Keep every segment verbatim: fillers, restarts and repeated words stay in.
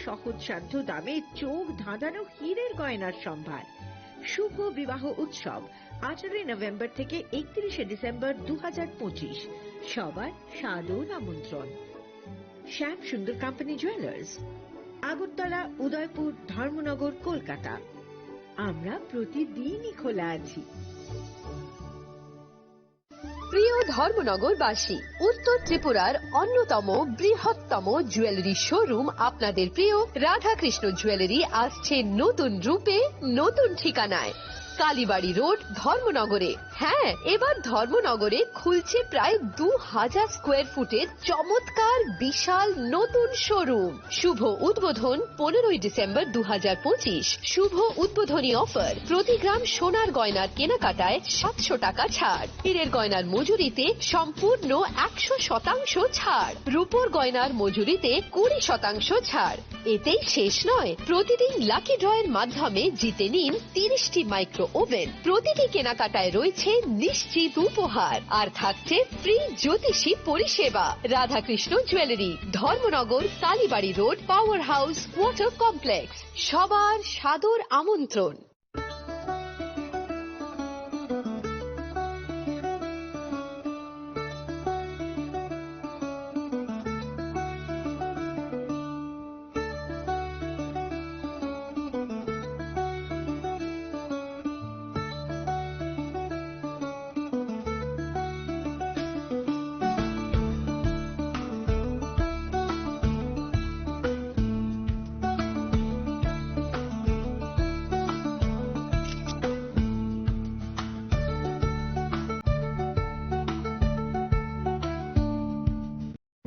সহজসাধ্য দামে চোখ ধাঁধানো হীরের গয়নার সম্ভার। শুভ বিবাহ উৎসব আঠারোই নভেম্বর থেকে একত্রিশে ডিসেম্বর দু হাজার পঁচিশ। সবার সাদর আমন্ত্রণ। শ্যাম সুন্দর কোম্পানি জুয়েলার্স, আগরতলা, উদয়পুর, ধর্মনগর, কলকাতা। আমরা প্রতিদিনই খোলা আছি। প্রিয় ধর্মনগরবাসী, উত্তর ত্রিপুরার অন্যতম বৃহত্তম জুয়েলারি শোরুম আপনাদের প্রিয় রাধাকৃষ্ণ জুয়েলারি আসছে নতুন রূপে, নতুন ঠিকানায়। কালীবাড়ি রোড, ধর্মনগরে। হ্যাঁ, এবার ধর্মনগরে খুলছে প্রায় দু হাজার স্কোয়ার ফুটের চমৎকার বিশাল নতুন শোরুম। শুভ উদ্বোধন পনেরোই ডিসেম্বর দু হাজার পঁচিশ। শুভ উদ্বোধনী অফার, প্রতি গ্রাম সোনার গয়নার কেনাকাটায় সাতশো টাকা ছাড়, হীরের গয়নার মজুরিতে সম্পূর্ণ একশো শতাংশ ছাড়, রূপোর গয়নার মজুরিতে কুড়ি শতাংশ ছাড়। এতেই শেষ নয়, প্রতিদিন লাকি ড্রয়ের মাধ্যমে জিতে নিন তিরিশটি মাইক্রো ওভেন। প্রতিটি কেনাকাটায় রয়েছে নিশ্চিত উপহার, আর থাকছে ফ্রি জ্যোতিষী পরিষেবা। Radhakrishna jewellery, Dharmanagar, Kalibari road, power house, water complex. সবার সাদর আমন্ত্রণ।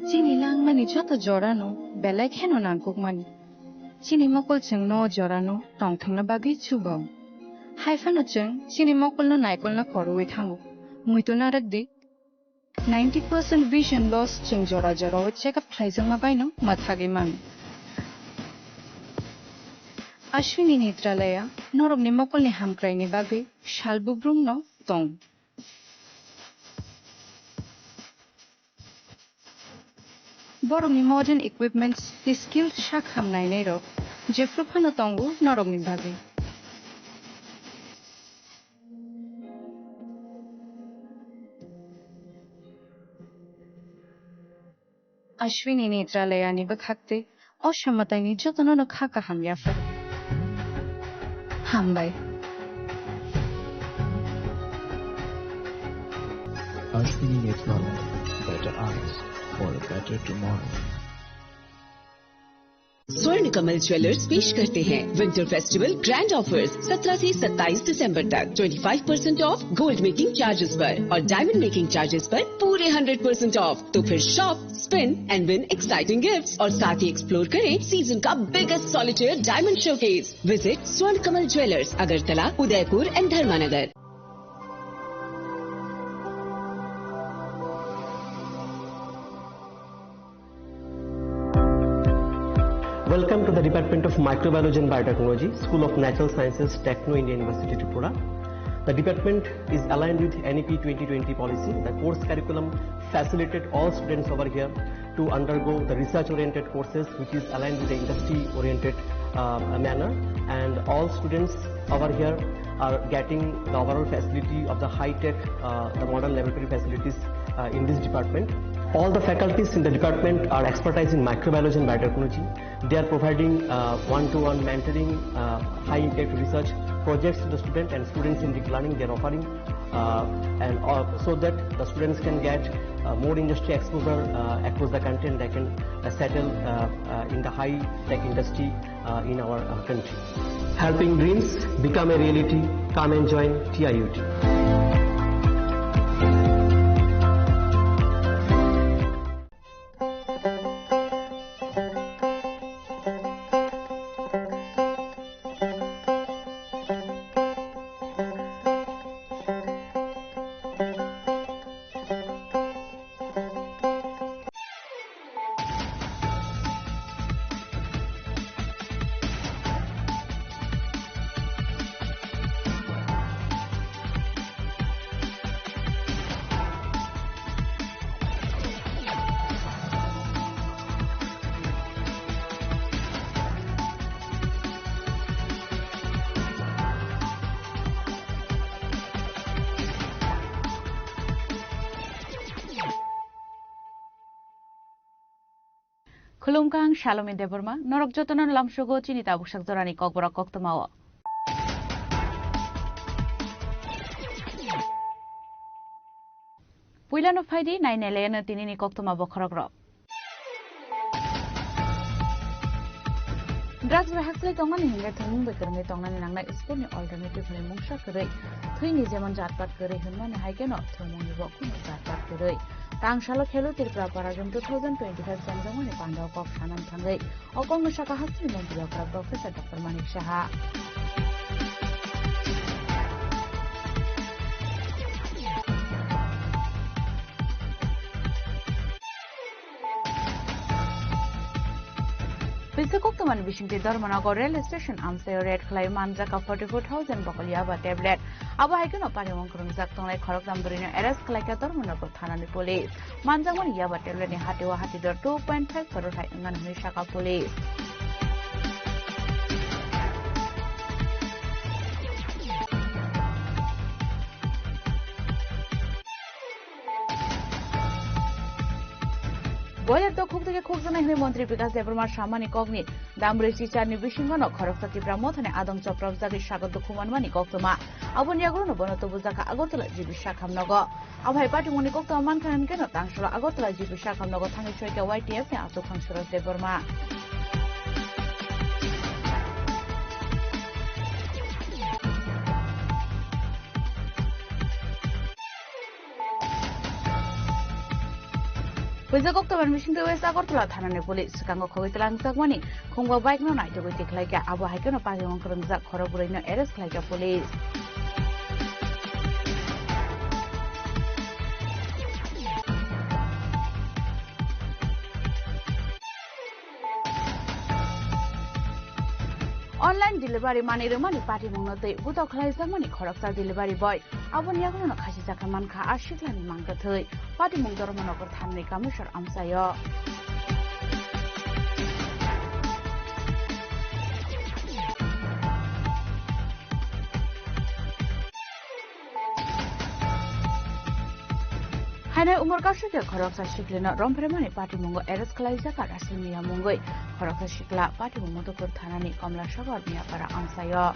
Chini langmani joto jorano belai kheno nangkukmani. Chini mokol chwngno o jorano tongthokna bagwi chugo. Hai phano chwng chini mokolno naikolna khorwi thango. Muitu narak di. Ninety percent vision loss chwng jora jorao check up khlaijakma baino mwthagwi mano. Ashwini Netralaya norokni mokolni hamkraini bagwi sal bubrumno tong. Borokni modern equipments tei skilled sak ham nainairok jephru phano tongo norokni bagwi. Ashwini Netralayani bwkhak tei o samataini jotono no kha kaham yaphar. Hambai. Ashwini Netralaya, better eyes for a better tomorrow. स्वर्ण कमल ज्वेलर्स पेश करते हैं winter festival grand offers. सत्रह से सत्ताईस दिसंबर तक twenty five percent of gold making charges पर और डायमंड मेकिंग चार्जेस पर पूरे हंड्रेड परसेंट ऑफ। तो फिर shop, spin and win exciting gifts और साथ ही एक्सप्लोर करें सीजन का biggest solitaire diamond showcase. Visit स्वर्ण कमल ज्वेलर्स, अगरतला, उदयपुर एंड धर्मानगर। Welcome to the Department of Microbiology and Biotechnology, School of Natural Sciences, Techno India University, Tripura. The department is aligned with N E P twenty twenty policy. The course curriculum facilitated all students over here to undergo the research-oriented courses, which is aligned with the industry-oriented, uh, manner. And all students over here are getting the overall facility of the high-tech, uh, the modern laboratory facilities, uh, in this department. All the faculties in the department are expertise in microbiology and biotechnology. They are providing, uh, one-to-one mentoring, uh, high-impact research projects to the student and student-centric learning they are offering, uh, and, uh, so that the students can get, uh, more industry exposure, uh, across the country, and they can, uh, settle, uh, uh, in the high-tech industry, uh, in our, uh, country. Helping dreams become a reality. Come and join T I U T. Khulumkha, ang Salomi Debbarma, norok jotono lamsogo chini tabuksak jorani kokborok koktwmao. Puilano phaidi, nainailaino tinini koktwma bokhorokrok. Drugs bai hakchwlwi tongmani hinkhe thwngmung bai kwrwngwi tongnani nangnai sportni alternative hwnwi mungsa kwrwi. Thwini jemon jatpat kwrwi hwnmani hai kheno thwngmungnibo kunu jatpat kwrwi. Tangsalo Khelo Tripura Para Games two thousand twenty-five chengjakmani pandao kok sanani thangwi o kokno sakha hasteni montri okra Professor Doctor Manik Saha. Pisa koktwmani bisingtwi Dharmanagar rail station amchaio raid khlai manjakha forty-four thousand bokol yaba tablet. Abo hai kheno patimung kwrwngjak tongnai khoroktham bwrwino arrest khlaikha Dharmanagar thanani police. Manjakmani yaba tabletni hatio hatidor two point five crore hai wngmani hwnwi sakha police. Boiler tok khukdike khukjaknai hwnwi montri Bikas Debbarma samani kokni dambrwi chicharni bisingono khoroksa Tipra mothani adong chopropjagwi sago dukhu manmani koktwma. Aboni yagulono bono tubujakha Agartala G B Sakham nogo. Abo hai patimungni koktwma mankha hinkhe no tangsalo Agartala G B Sakham nogo thangwi soikha Y T F ni achuk Khangsuraj Debbarma. Puisa koktwmani bisingtwi West Agartala thanani police swkango khogwi twlangjakmani khungba bike no naitugwi tikhlaikha. Abo hai kheno patimung kwrwngjak khorok bwrwino arrest khlaikha police. Online delivery manwi rwmani patimungno twi butok khlaijakmani khoroksa delivery boy. Aboni yagulono khasijakha mankha a siklani mangkwthwi. Patimung Dharmanagar thanani Kameswar amchaio. Hainai umor kaisa khe khoroksa siklino romphreimani patimungo arrest khlaijak Rasil Miya mungwi. Khoroksa sikla patimung Madhupur thanani Komlasagor Miyapara amchaio.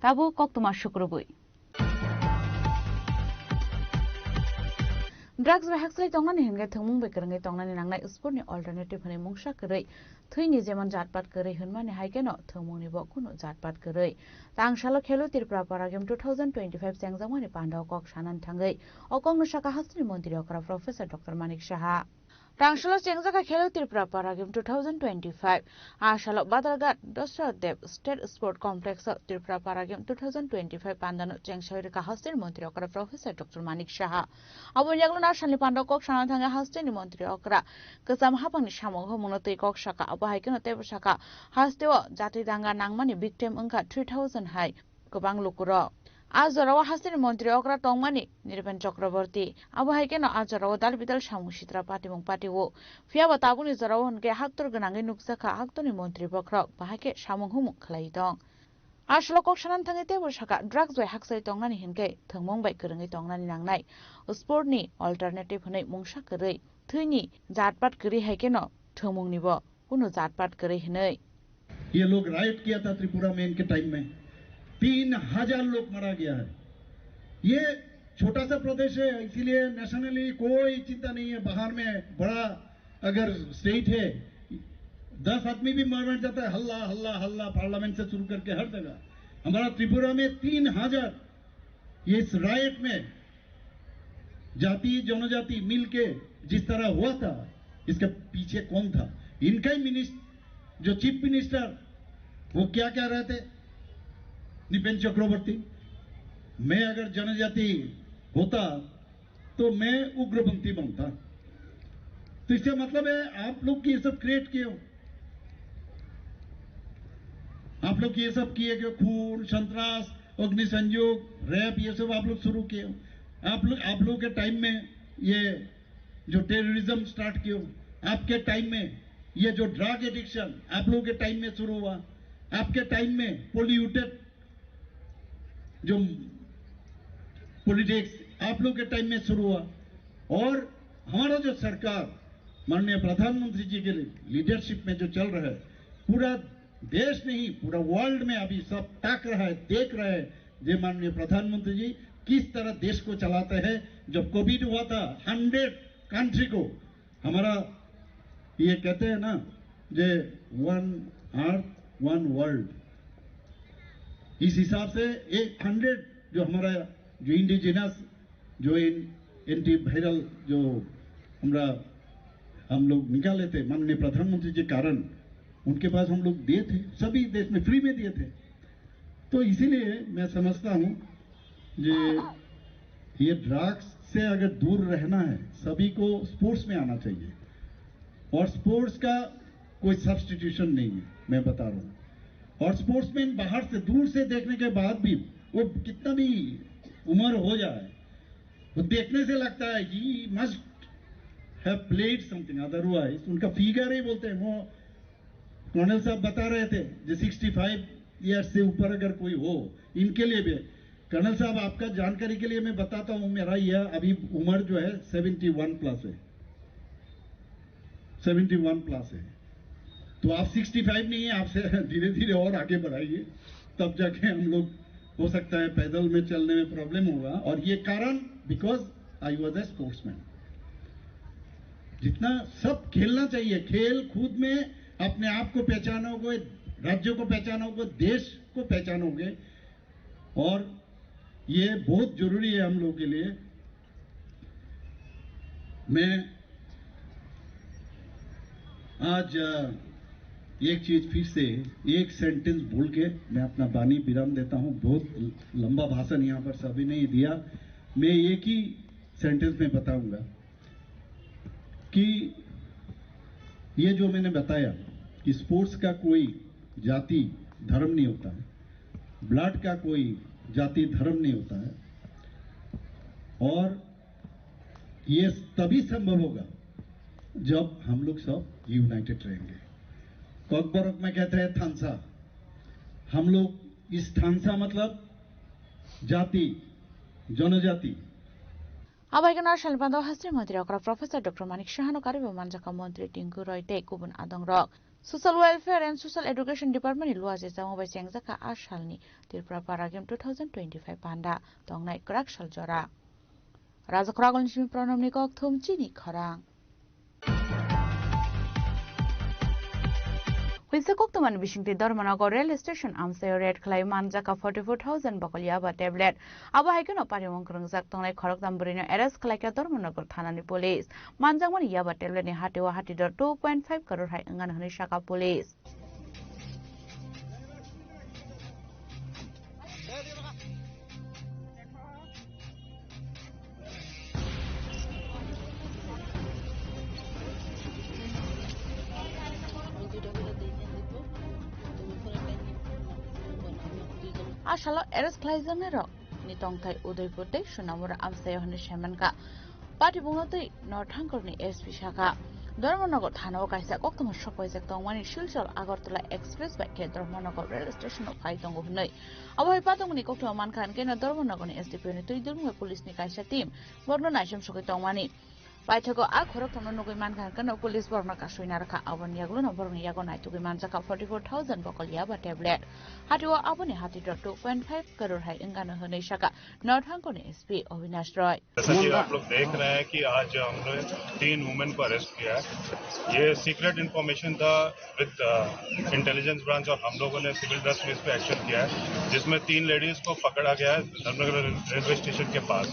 Tabuk koktwma sukrubwi. Drugs bai hakchwlwi tongnani hinkhe thwngmung bai kwrwngwi tongnani nangnai sportni alternative hwnwi mungsa kwrwi. Thwini jemon jatpat kwrwi hwnmani hai kheno thwngmungnibo kunu jatpat kwrwi. Tangsalo Khelo Tripura Para Games two thousand twenty-five chengjakmani pandao kok sanani thangwi o kokno sakha hasteni montri okra Professor Doctor Manik Saha. Tangsalo chengjakha Khelo Tripura Para Games two thousand twenty-five. A salo Badalghat Dasarath Dev State Sport Complex o Tripura Para Games two thousand twenty-five pandano chengsawi rwkha hasteni montri okra Professor Doctor Manik Saha. Aboni yagulono a salni pandao kok sana thangwi hasteni montri okra kwcham haphangni samung humungno twi kok sakha. Abo hai kheno teibo sakha, hasteo jati danga nangmani victim wngkha three thousand hai kwbang lukurok. A jorao hasteni montri okra tongmani Nripen Chakraborty. Abo hai kheno a jorao dal bidal samung sitra patimung patio. Phiyaba tabukni jorao hinkhe haktor gwnangwi nukjakha haktorni montri bokhorok, bahai khe samung humung khlai tong. A salo kok sanani thangwi teibo sakha, drugs bai hakchai tongnani hinkhe thwngmung bai kwrwngwi tongnani nangnai. Sportni alternative hwnwi mungsa kwrwi, thwini jatpat kwrwi hai kheno thwngmungnibo kunu jatpat kwrwi hwnwi. ये लोग राइट किया था त्रिपुरा में इनके टाइम में, तीन हजार लोग मारा गया है। ये छोटा सा प्रदेश है, इसीलिए नेशनली कोई चिंता नहीं है। बाहर में बड़ा अगर स्टेट है, दस आदमी भी मर जाता है, हल्ला हल्ला हल्ला, पार्लियामेंट से शुरू करके हर जगह। हमारा त्रिपुरा में तीन हजार ये इस रायट में जाति जनजाति मिलके जिस तरह हुआ था, इसके पीछे कौन था? इनका ही मिनिस्ट-, जो चीफ मिनिस्टर, वो क्या कह रहे थे? नृपेंद्र चक्रवर्ती, मैं अगर जनजाति होता तो मैं उग्रपंथी बनता। तो इसका मतलब है आप लोग ये सब क्रिएट किए हो, आप लोग ये सब किए कि खून, संतरास, अग्निसंयोग, रेप, ये सब आप लोग शुरू किए हो। आप लोग, आप लोगों के टाइम में ये जो टेररिज्म स्टार्ट किए हो, आपके टाइम में ये जो ड्रग एडिक्शन आप लोगों के टाइम में शुरू हुआ, आपके टाइम में पोल्यूटेड जो पॉलिटिक्स आप लोग के टाइम में शुरू हुआ, और हमारा जो सरकार माननीय प्रधानमंत्री जी के लीडरशिप में जो चल रहा है, पूरा देश नहीं, पूरा वर्ल्ड में अभी सब ताक रहा है, देख रहा है, जे माननीय प्रधानमंत्री जी किस तरह देश को चलाते हैं। जब कोविड हुआ था, हंड्रेड कंट्री को हमारा, ये कहते हैं ना, जे वन अर्थ वन वर्ल्ड, इस हिसाब से एक हंड्रेड जो हमारा, जो इंडिजिनस, जो इन एंटी वायरल जो हमरा हम लोग निकाले थे माननीय प्रधानमंत्री जी कारण, उनके पास हम लोग दिए थे, सभी देश में फ्री में दिए थे। तो इसीलिए मैं समझता हूँ, ये ये ड्रग्स से अगर दूर रहना है, सभी को स्पोर्ट्स में आना चाहिए। और स्पोर्ट्स का कोई सब्स्टिट्यूशन नहीं है, मैं बता रहा हूँ। और स्पोर्ट्समैन बाहर से, दूर से देखने के बाद भी, वो कितना भी उम्र हो जाए, वो देखने से लगता है कि must have played something, otherwise उनका फिगर ही बोलते हैं। वो कर्नल साहब बता रहे थे जो सिक्सटी फाइव ईयर्स से ऊपर अगर कोई हो, इनके लिए भी। कर्नल साहब, आपका जानकारी के लिए मैं बताता हूँ, मेरा यह अभी उम्र जो है सेवेंटी वन प्लस है, सेवेंटी वन प्लस है। तो आप सिक्सटी फाइव नहीं है, आपसे धीरे धीरे और आगे बढ़ाइए, तब जाके हम लोग, हो सकता है पैदल में चलने में प्रॉब्लम होगा। और ये कारण, because I was a sportsman. जितना सब खेलना चाहिए, खेल कूद में अपने आप को पहचानोगे, राज्यों को पहचानोगे, देश को पहचानोगे, और ये बहुत जरूरी है हम लोगों के लिए। मैं आज, अ, एक चीज फिर से, एक सेंटेंस बोल के मैं अपना वाणी विराम देता हूँ। बहुत लंबा भाषण यहाँ पर सभी ने दिया। मैं एक ही सेंटेंस में बताऊंगा कि ये जो मैंने बताया कि स्पोर्ट्स का कोई जाति धर्म नहीं होता है, ब्लड का कोई जाति धर्म नहीं होता है, और ये तभी संभव होगा जब हम लोग सब यूनाइटेड रहेंगे। ककबरक में कहते हैं थानसा, हम लोग इस थानसा मतलब जाति, जनजाति। Abaikana salpando hastri mantri okra Professor Doctor Manik Sahano karibo manjaka mantri Tinku Roy tei kubun adongrok. Social Welfare and Social Education Department ni luaje chamo bai chengjaka a salni Tripura Para Game two thousand twenty-five panda tongnai kwrak sal jora. Rajakhoragolni simi Pranamni kokthum chini khorang. Huisa koktomani bisingtwi Dharmanagar rail station amchaio raid khlai manjaka forty-four thousand bokol yaba tablet. Abo hai kheno parimung kwrwngjak tongnai khoroktham bwrwino arrest khlaikha Dharmanagar thanani police. Manjakmani yaba tabletni hatio hatidor two point five crore hai wngano hwnwi sakha police. A salo arrest khlaijaknairok ni tongthai Udaipur tei Sonamura amchaio hwnwi saimankha. Patibungno twi North Hangkorni S P sakha, Dharmanagar thanao kaisa koktwma sokpaijak tongmani Silchar Agartala Express bai khe Dharmanagar rail station-o phai tongo hwnwi. Abo hai patongmani koktwma mankha hwnkhe no Dharmanagarni S D P O ni twi dulmung bai police ni kaisa team borokno naisom sogwi tongmani. Paithago a khorokthomno nugwi mankha hwnkhe no police borokno kasui narwkha, aboni yagulono borokni yago naitugwi manjakha forty-four thousand bokol yaba tablet. Hatio aboni hatidor two point five crore hai wngano hwnwi sakha North Hangkorni S P Avinash Roy. जैसा कि आप लोग देख रहे हैं कि आज हमने तीन वुमेन को अरेस्ट किया है। ये सीक्रेट इंफॉर्मेशन था विद इंटेलिजेंस ब्रांच और हम लोगों ने सिविल ड्रेस में इस पे एक्शन किया है, जिसमें तीन लेडीज को पकड़ा गया है धर्मनगर रेलवे स्टेशन के पास।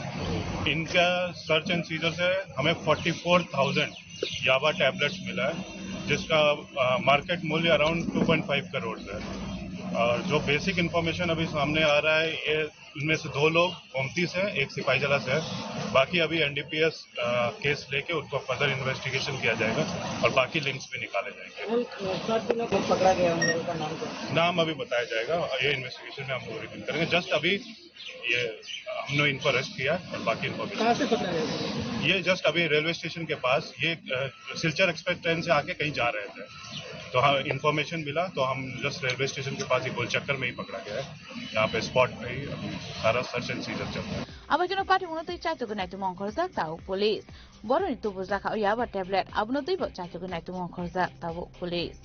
इनका सर्च एंड सीजर से हमें फोर्टी फोर थाउजेंड याबा टैबलेट्स मिला है, जिसका मार्केट मूल्य around two point five crore है। और जो बेसिक इंफॉर्मेशन अभी सामने आ रहा है, ये उनमें से दो लोग गोमती से हैं, एक सिपाहीजला से है। बाकी अभी एनडीपीएस केस लेके उनको फर्दर इन्वेस्टिगेशन किया जाएगा और बाकी लिंक्स भी निकाले जाएंगे। नाम अभी बताया जाएगा, ये इन्वेस्टिगेशन में हम लोग रिवील करेंगे। जस्ट अभी ये हमने इनको अरेस्ट किया और बाकी इन्फॉर्मेशन। ये जस्ट अभी रेलवे स्टेशन के पास ये सिल्चर एक्सप्रेस ट्रेन से आके कहीं जा रहे थे। तो हाँ, इन्फॉर्मेशन मिला, तो हम जस्ट रेलवे स्टेशन के पास ही गोल चक्कर में ही पकड़ा गया है। यहाँ पे स्पॉट पे ही अभी सारा सर्च एंड सीजर चल रहा है। Abo keno party mungno tei chaitogwi naitongma ongkhorjak tabuk police. Borokni tubu jakha o yaba tablet, abono teibo chaitogwi naitongma ongkhorjak tabuk police.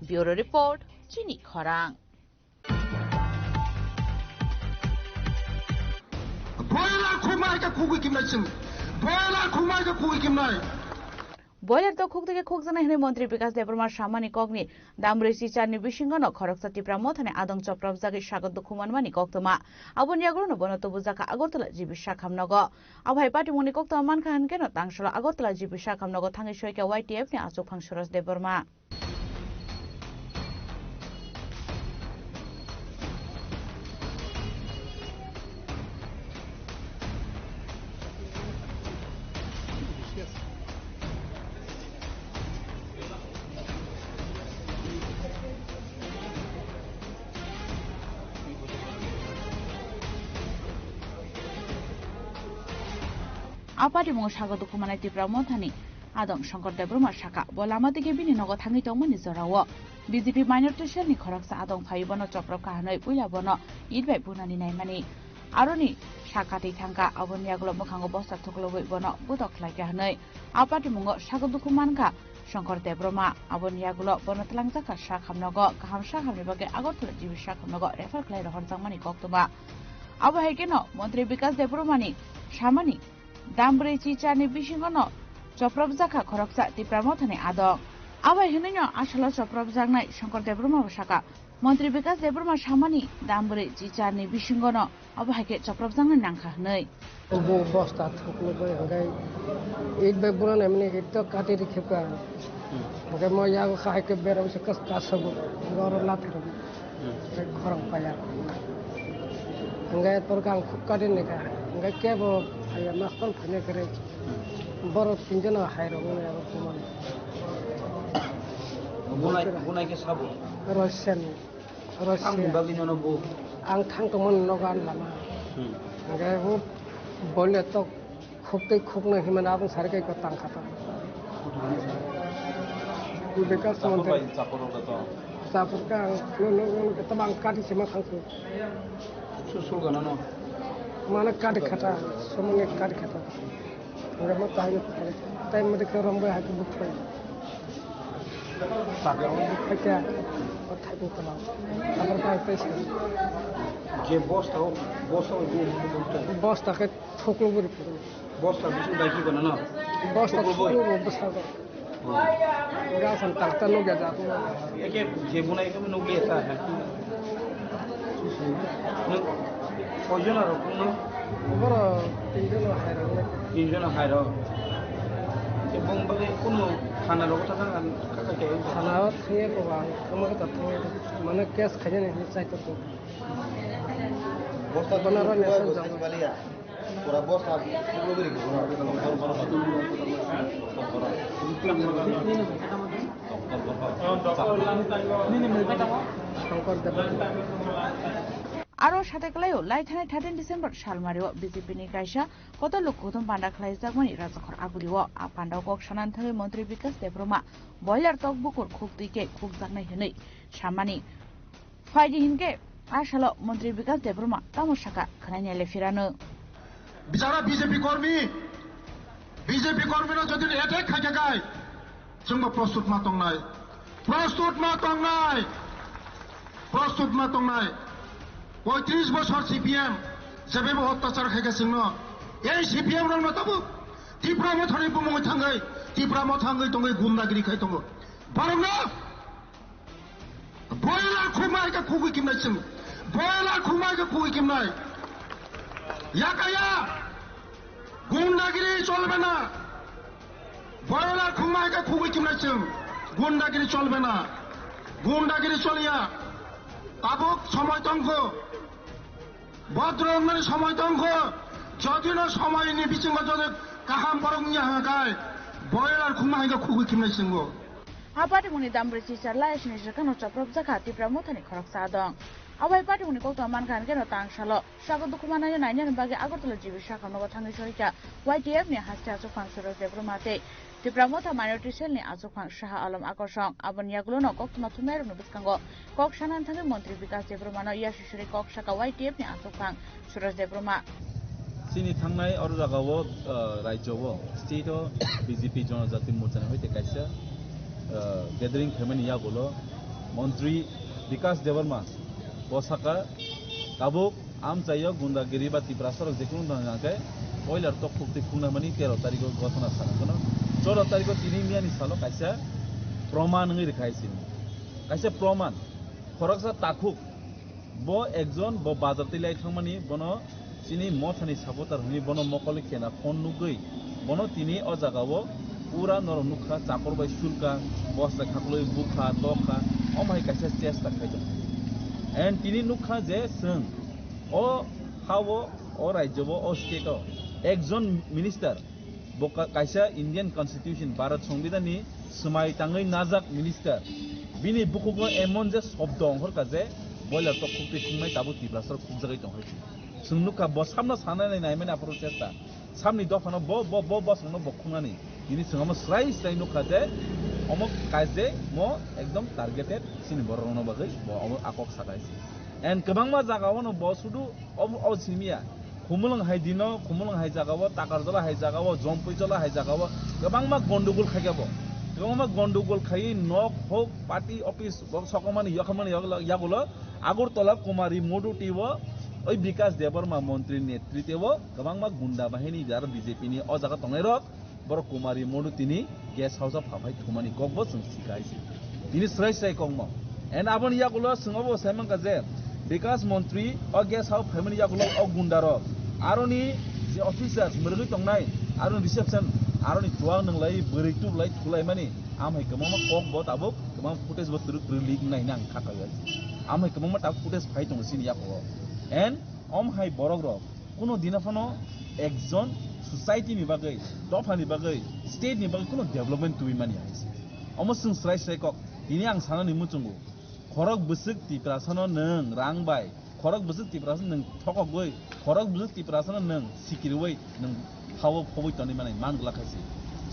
Bureau report, chini khorang. Boiler khukmai khe khukwi kimnai chwng. Boiler khukmai khe khukwi kimnai. Boiler tok khuk tei khukjaknai hwnwi Montri Bikas Debbarma samani kokni dambrwi chicharni bisingono khoroksa Tipra Mothani adong choprapjagwi sago dukhu manmani koktwma. Aboni yagulono bono tubujakha Agartala G B Sakham nogo. Abo hai patimungni koktwma mankha hwnkhe no tangsalo Agartala G B Sakham nogo thangwi soikha Y T F ni achukphang Suraj Debbarma. A patimung sago dukhu manai Tipra Mothani adong Shankar Debbarma sakha, bo lama dige bini nogo thangwi tongmani jorao B J P minority cell ni khoroksa adong phaiwi bono choprop kha hwnwi puila bono it bai bunani naimani. Aroni sakha twi thangkha, aboni yagulo mwkhango bosta thuklubwi bono budok khlaikha hwnwi a patimungo sago dukhu mankha Shankar Debbarma. Aboni yagulo bono twlangjakha Sakham nogo, kaham sahamni bagwi Agartala G B Sakham nogo refer khlai rohorjakmani koktwma. Abo hai kheno Montri Bikas Debbarmani samani dambrwi chicharni bisingono choprapjakha khoroksa Tipra Mothani adong. Abai hwnwino asalo choprapjaknai Shankar Debbarma bo sakha, Montri Bikas Debbarma samani dambrwi chicharni bisingono abo hai khe choprapjaknai nangkha hwnwi. Bo bosta thuklo bai hwnkhai it bai buna naimani it to kati ri khepka. Hwnkhai mo yago khai khe berabo se kas kasago goro lathar. Khorang paya. Hwnkhai torkha ang khub kati ni kha. Hwnkhai kebo phaiya mastor phaiya khe. Borok tinjono hai rok wngya bo kumani. Bunai, bunai khe sabo? Russian. Russian. Ang bagwi nono bo. Ang thang tongmani nogo ani lama. Hmm. Hwnkhai bo boile tok khub tei khub no himani abong sari kai ko tang kha ta. Bikas Montri. Chapur ka ang no, no, no, no, tama ang kati sima thang su. Su, su gana no. Mana kati khata, somoni kati khata. Hwnkhai mo tai, tai mo de khe rombai hai khe buk phai. Sakha o buk phai khe, o thai buk phai. Abar pai pai se. Je bosta o, bosta o je buk phai. Bosta khe thuklo buri phai. Bosta bising bai ki gana no? Bosta thuklo buri. Thuklo buri bwsa go. Gasan takta nukya jato. Eke je bunai khe nukliya sa. Nung koijon aro kuno? Boro tinjon hai rok. Tinjon hai rok. Je bung bagwi kuno thana rok thang thang kaka khe. Thana o thangya ko bang, kama kata thangya. Mane case khaina ni hinwi chai tongo. Bosta bosta baliya. Pura bosta, pura biri, pura, pura, pura, pura. Aro sate kwlaio, lai thanai thirteen December salmario B J P ni kaisa kotor lok kuthum panda khlaijakmani Rajakhor Agurio. A pandao kok sanani thangwi Montri Bikas Debbarma boiler tok bukur khuk twi khe khukjaknai hwnwi samani. Phaidi hinkhe a salo Montri Bikas Debbarma tamo sakha khwnai naile phirano. Bichara B J P kormi, B J P kormi no jodi attack khaikha kai, chwngbo prostut ma tongnai, prostut ma tongnai, prostut ma tongnai. Poitris bosor C P M jebebo ottachar khaikha chwngno, ei C P M rokno tabuk Tipra Mothani bumungwi thangwi, Tipra Motha wngwi tongwi gundagiri khai tongo. Borokno Boiler khumai khe khugui kimnai chwng. Boiler khumai khe khugui kimnai. Yakaya. Gundagiri cholbe na. Boiler khumai khe khugui kimnai chwng. Gundagiri cholbe na. Gundagiri choliya. Tabuk somoi tongkho. Bodro wngnani somoi tongkho. Jodino somoini bisingo jodi kaham borok wngya hwnga khai. Boiler khumai khe khugui kimnai chwngo. A patimungni dambrwi chichar lai asini swkangno chopropjakha Tipra Mothani khoroksa adong. Abai patimuni koktwma mankha hinkhe no tang salo. Saka dukhu manani nainani bagwi Agartala G B sakha nogo thangwi soikha Y T F ni haste achukphang Suraj Debbarma tei Tipra Motha Minority Cell ni achukphang Shaha Alam Akorsong. Aboni yagulo no koktwma thumnairokni bwskango kok sanani thangwi Montri Bikas Debbarma no yasisuri kok saka Y T F ni achukphang Suraj Debbarma. Chini thangnai oro jagao, uh, rajyo o, state o B J P Jonojati Morcha ni hoite kaisa, uh, gathering khaimani yagulo Montri Bikas Debbarma bo saka tabuk amchaio gundagiri ba Tiprasa rok jekhunu tong hwnka khe boiler tok khuk twi khuknamani tero tarikh o ghotona sana kono choro tarikh o tini miyani salo kaisa proman wngwi rwkha hai sini. Kaisa proman, khoroksa takhuk, bo ekjon, bo bazar twi lai thangmani, bono chini mothani supporter hwnwi bono mokol khena phone nugwi, bono tini o jagao pura norok nukha, chapor bai sulka, bosai khaklwi bukha, tokha, omo hai kaisa chesta khai tong. And tini nukha je chwng o ha-o, o rajyo-o, o state-o ekjon minister, bo ka-, kaisa Indian Constitution, Bharat Songbidan ni swmai tangwi najak minister, bini bukhugo emon je shobdo ongkhorkha je boiler tok khuk twi khuknai tabuk Tiprasa rok khukjagwi tongkha. Chwng nukha bo samno sanani naimani aphuru chesta, samni dophano bo, bo, bo bosongno bo khungnani. Tini chwng omo srai srai nukha je omo kaje mo ekdom targeted chini borok rokno bagwi bo omo akok sakai se. And kwbangma jagao no bo sudu omo, o simiya. Khumulwng hai dino, Khumulwng hai jagao, Takarjola hai jagao, Jompuijola hai jagao kwbangma gondogol khaikha bo. Kwbangma gondogol khaiwi nok hok, party office, bo sokomani, yokomani, yagulo, yagulo Agartala Kumari Modu twi o, oi Bikas Debbarma montri netrite o kwbangma gunda bahini jara B J P ni o jaga tongnai rok, borok Kumari Modu tini guest house o phaphai thumani kokbo chwng sikha hai se. Tini srai srai kokmo. And aboni yagulo chwng obo sai mankha je Bikas montri o guest house phaimani yagulo o gunda rok aroni je officers mwrwgwi tongnai, aroni reception, aroni chuwak nwnglai, bwrwi tublai, thulaimani, am hai kwbangma kokbo tabuk kwbangma footage bo twrwk twrwk leak nai nang kha kha. Am hai kwbangma tabuk footage phai tongo chini yakugo. And om hai borok rok kuno dina phano ekjon society ni bagwi, dopha ni bagwi, state ni bagwi kuno development tubui mani hai se. Omo chwng srai srai kok. Tini ang sanani muchungo, khorok bwswk Tiprasa no nwng rang bai, khorok bwswk Tiprasa no nwng thokogwi, khorok bwswk Tiprasa no nwng sikirwi nwng hao phobwi tonwi mani man glak hai se.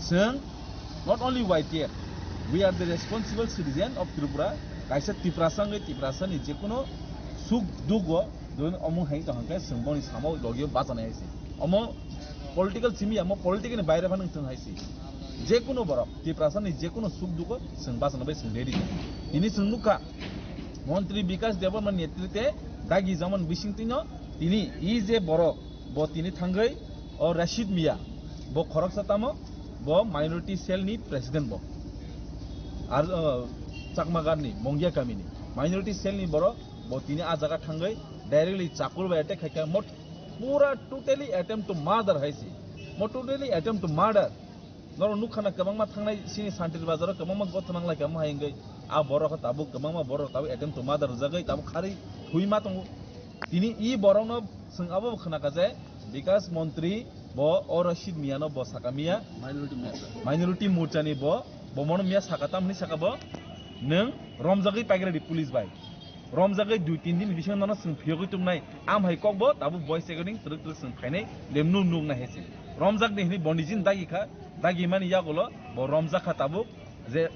Chwng not only Y T F, we are the responsible citizen of Tripura. Kaisa Tiprasa wngwi Tiprasa ni jekunu suk duk o Doin omo hai tong hwnkhe chwng boni samo logio bachanai hai se. Omo political simi ya, omo political ni baire phano chwng hai se. Jekunu borok, Tiprasa ni jekunu suk dugo chwng bachana bai chwng ready. Tini chwng nukha, Montri Bikas Debbarma netrite dagi jamon bising twino tini i je borok, bo tini thangwi o Rashid Mia, bo khoroksa tamo, bo minority cell ni president bo. Ar, uh, Chakmagar ni, Mongia kami ni. Minority cell ni borok, bo tini a jaga thangwi directly chakur bai attack khaikha, mot-, pura totally attempt to murder hai se. Mo totally attempt to murder. Norok nukha na kwbangma thangnai sini Santir Bazar o kwbangma gotha nang lai kha mo hai wngwi. A borok khe tabuk kwbangma borok tabuk attempt to murder rwjagwi tabuk kharwi thwi ma tongo. Tini i borokno chwng abo khna kha je Bikas Montri bo o Rashid Mia no bo saka Mia Minority Morcha. Minority Morcha ni bo, bo mono Mia saka tamni saka bo nwng romjagwi paikha di police bai. Romjagwi dui tin din bisingo nono chwng phiyogwi tubunai. Am hai kokbo tabuk voice recording twrwk twrwk chwng phainai lemnu nuknai hai se. Romjakni hwnwi bondijin dagi kha, dagi mani yagulo bo romjak kha tabuk je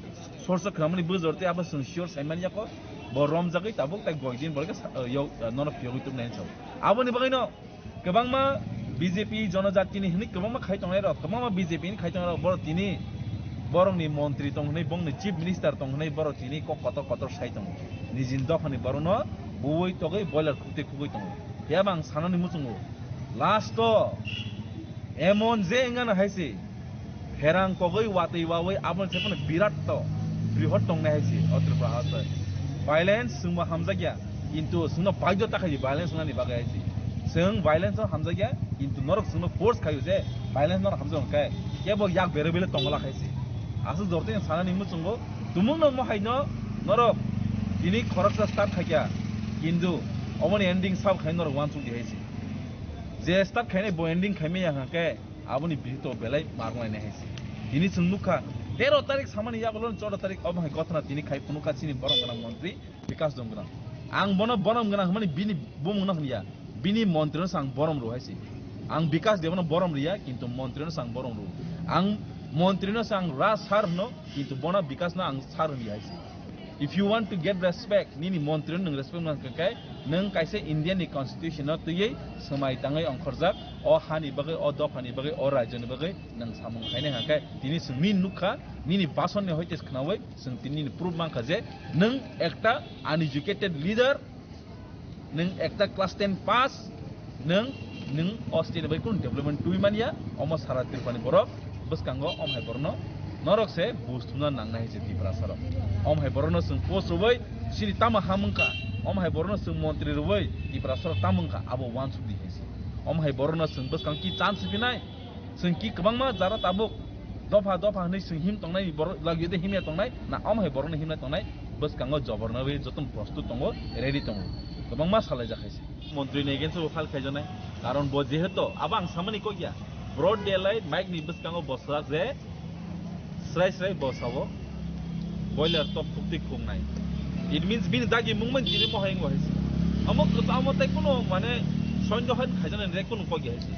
sorsa khwnamani bujor tei abo chwng sure saimani yako bo romjagwi tabuk tai goi din bolke sa-, yo, nono phiyogwi tubunai hinwi sao. Aboni bagwino kwbangma B J P jonojatini hwnwi kwbangma khai tongnai rok, kwbangma B J P ni khai tongnai rok, borok tini borokni montri tong hwnwi, bongni chief minister tong hwnwi, borok tini kok kotor kotor sai tongo. Nijini dophani borokno buwi togwi boiler khukti khugwi tongo. Phiya bang sanani muchungo, last o emon je wngano hai se, pherang kogwi watwi wawi aboni se phano birat to, brihot tongnai hai se o Tripura haste. Violence chwngbo hamjakya, kintu chwngno baidhota khai violence wngnani bagwi hai se. Chwng violence no hamjakya, kintu norok chwngno force khaio je violence norok hamjak hwnkhe kebo yak berwi bele tongla hai se. Aswk jortini sanani muchungo tumungno mohai no norok tini khoroksa start khaikha, kintu omoni ending sab khai norok uansuk di hai se. Je start khainai bo ending khaimaya hwnkhe aboni bihikto belai marwng lainai hai se. Tini chwng nukha, tero tarik samani yagulo choudo tarik obo hai gothana tini khai phunukha chini borok gwnang montri Bikas Donggram. Ang bono borom gwnang hwnmani bini bumungno hwnya. Bini montrino se ang borom rw hai se. Ang Bikas Debano borom rwya, kintu montrino se ang borom rw. Ang montrino se ang Raj sir hwno, kintu bono Bikasno ang sir hwnya hai se. If you want to get respect, nini montrino nwng respect man khe, nwng kaisa Indian ni constitution no twiwi swmai tangwi ongkhorjak, o hani bagwi, o dophani bagwi, o rajyoni bagwi nwng samung khainai hwnkhe, tini chwng nini nukha, nini basonni hoite khnawi, chwng tini nini proof mankha je nwng ekta uneducated leader, nwng ekta class ten pass, nwng, nwng o state bai kunu development twi manya, omo sara Tripurani borok bwskango om hai borno norok se bus thumna nangnai hai se Tiprasa rok. Om hai borno chwng post rwui sini tamo hamwngkha, om hai borno chwng montri rwui Tiprasa rok tamo wngkha abo uansuk di hai se. Om hai borno chwng bwskang ki chance pinai, chwng ki kwbangma jara tabuk dopha dopha hwnwi chwng him tongnai, borok lagio de himya tongnai, na omo hai borokno himna tongnai, bwskango joborno rwi jotono prostut tongo, ready tongo, kwbangma salaijak hai se. Montri ni against o file khaijaknai, karon bo jehetu abo ang samani kok ya, broad daylight mic ni bwskango bo swrak je srai srai bo sao, boiler top phukti khungnai. It means bini dagi mungmani tini mohai wngwi hai se. Amo kwchamo tei kunu mane soin dohai khaijaknai rek kunu kok ya hai se.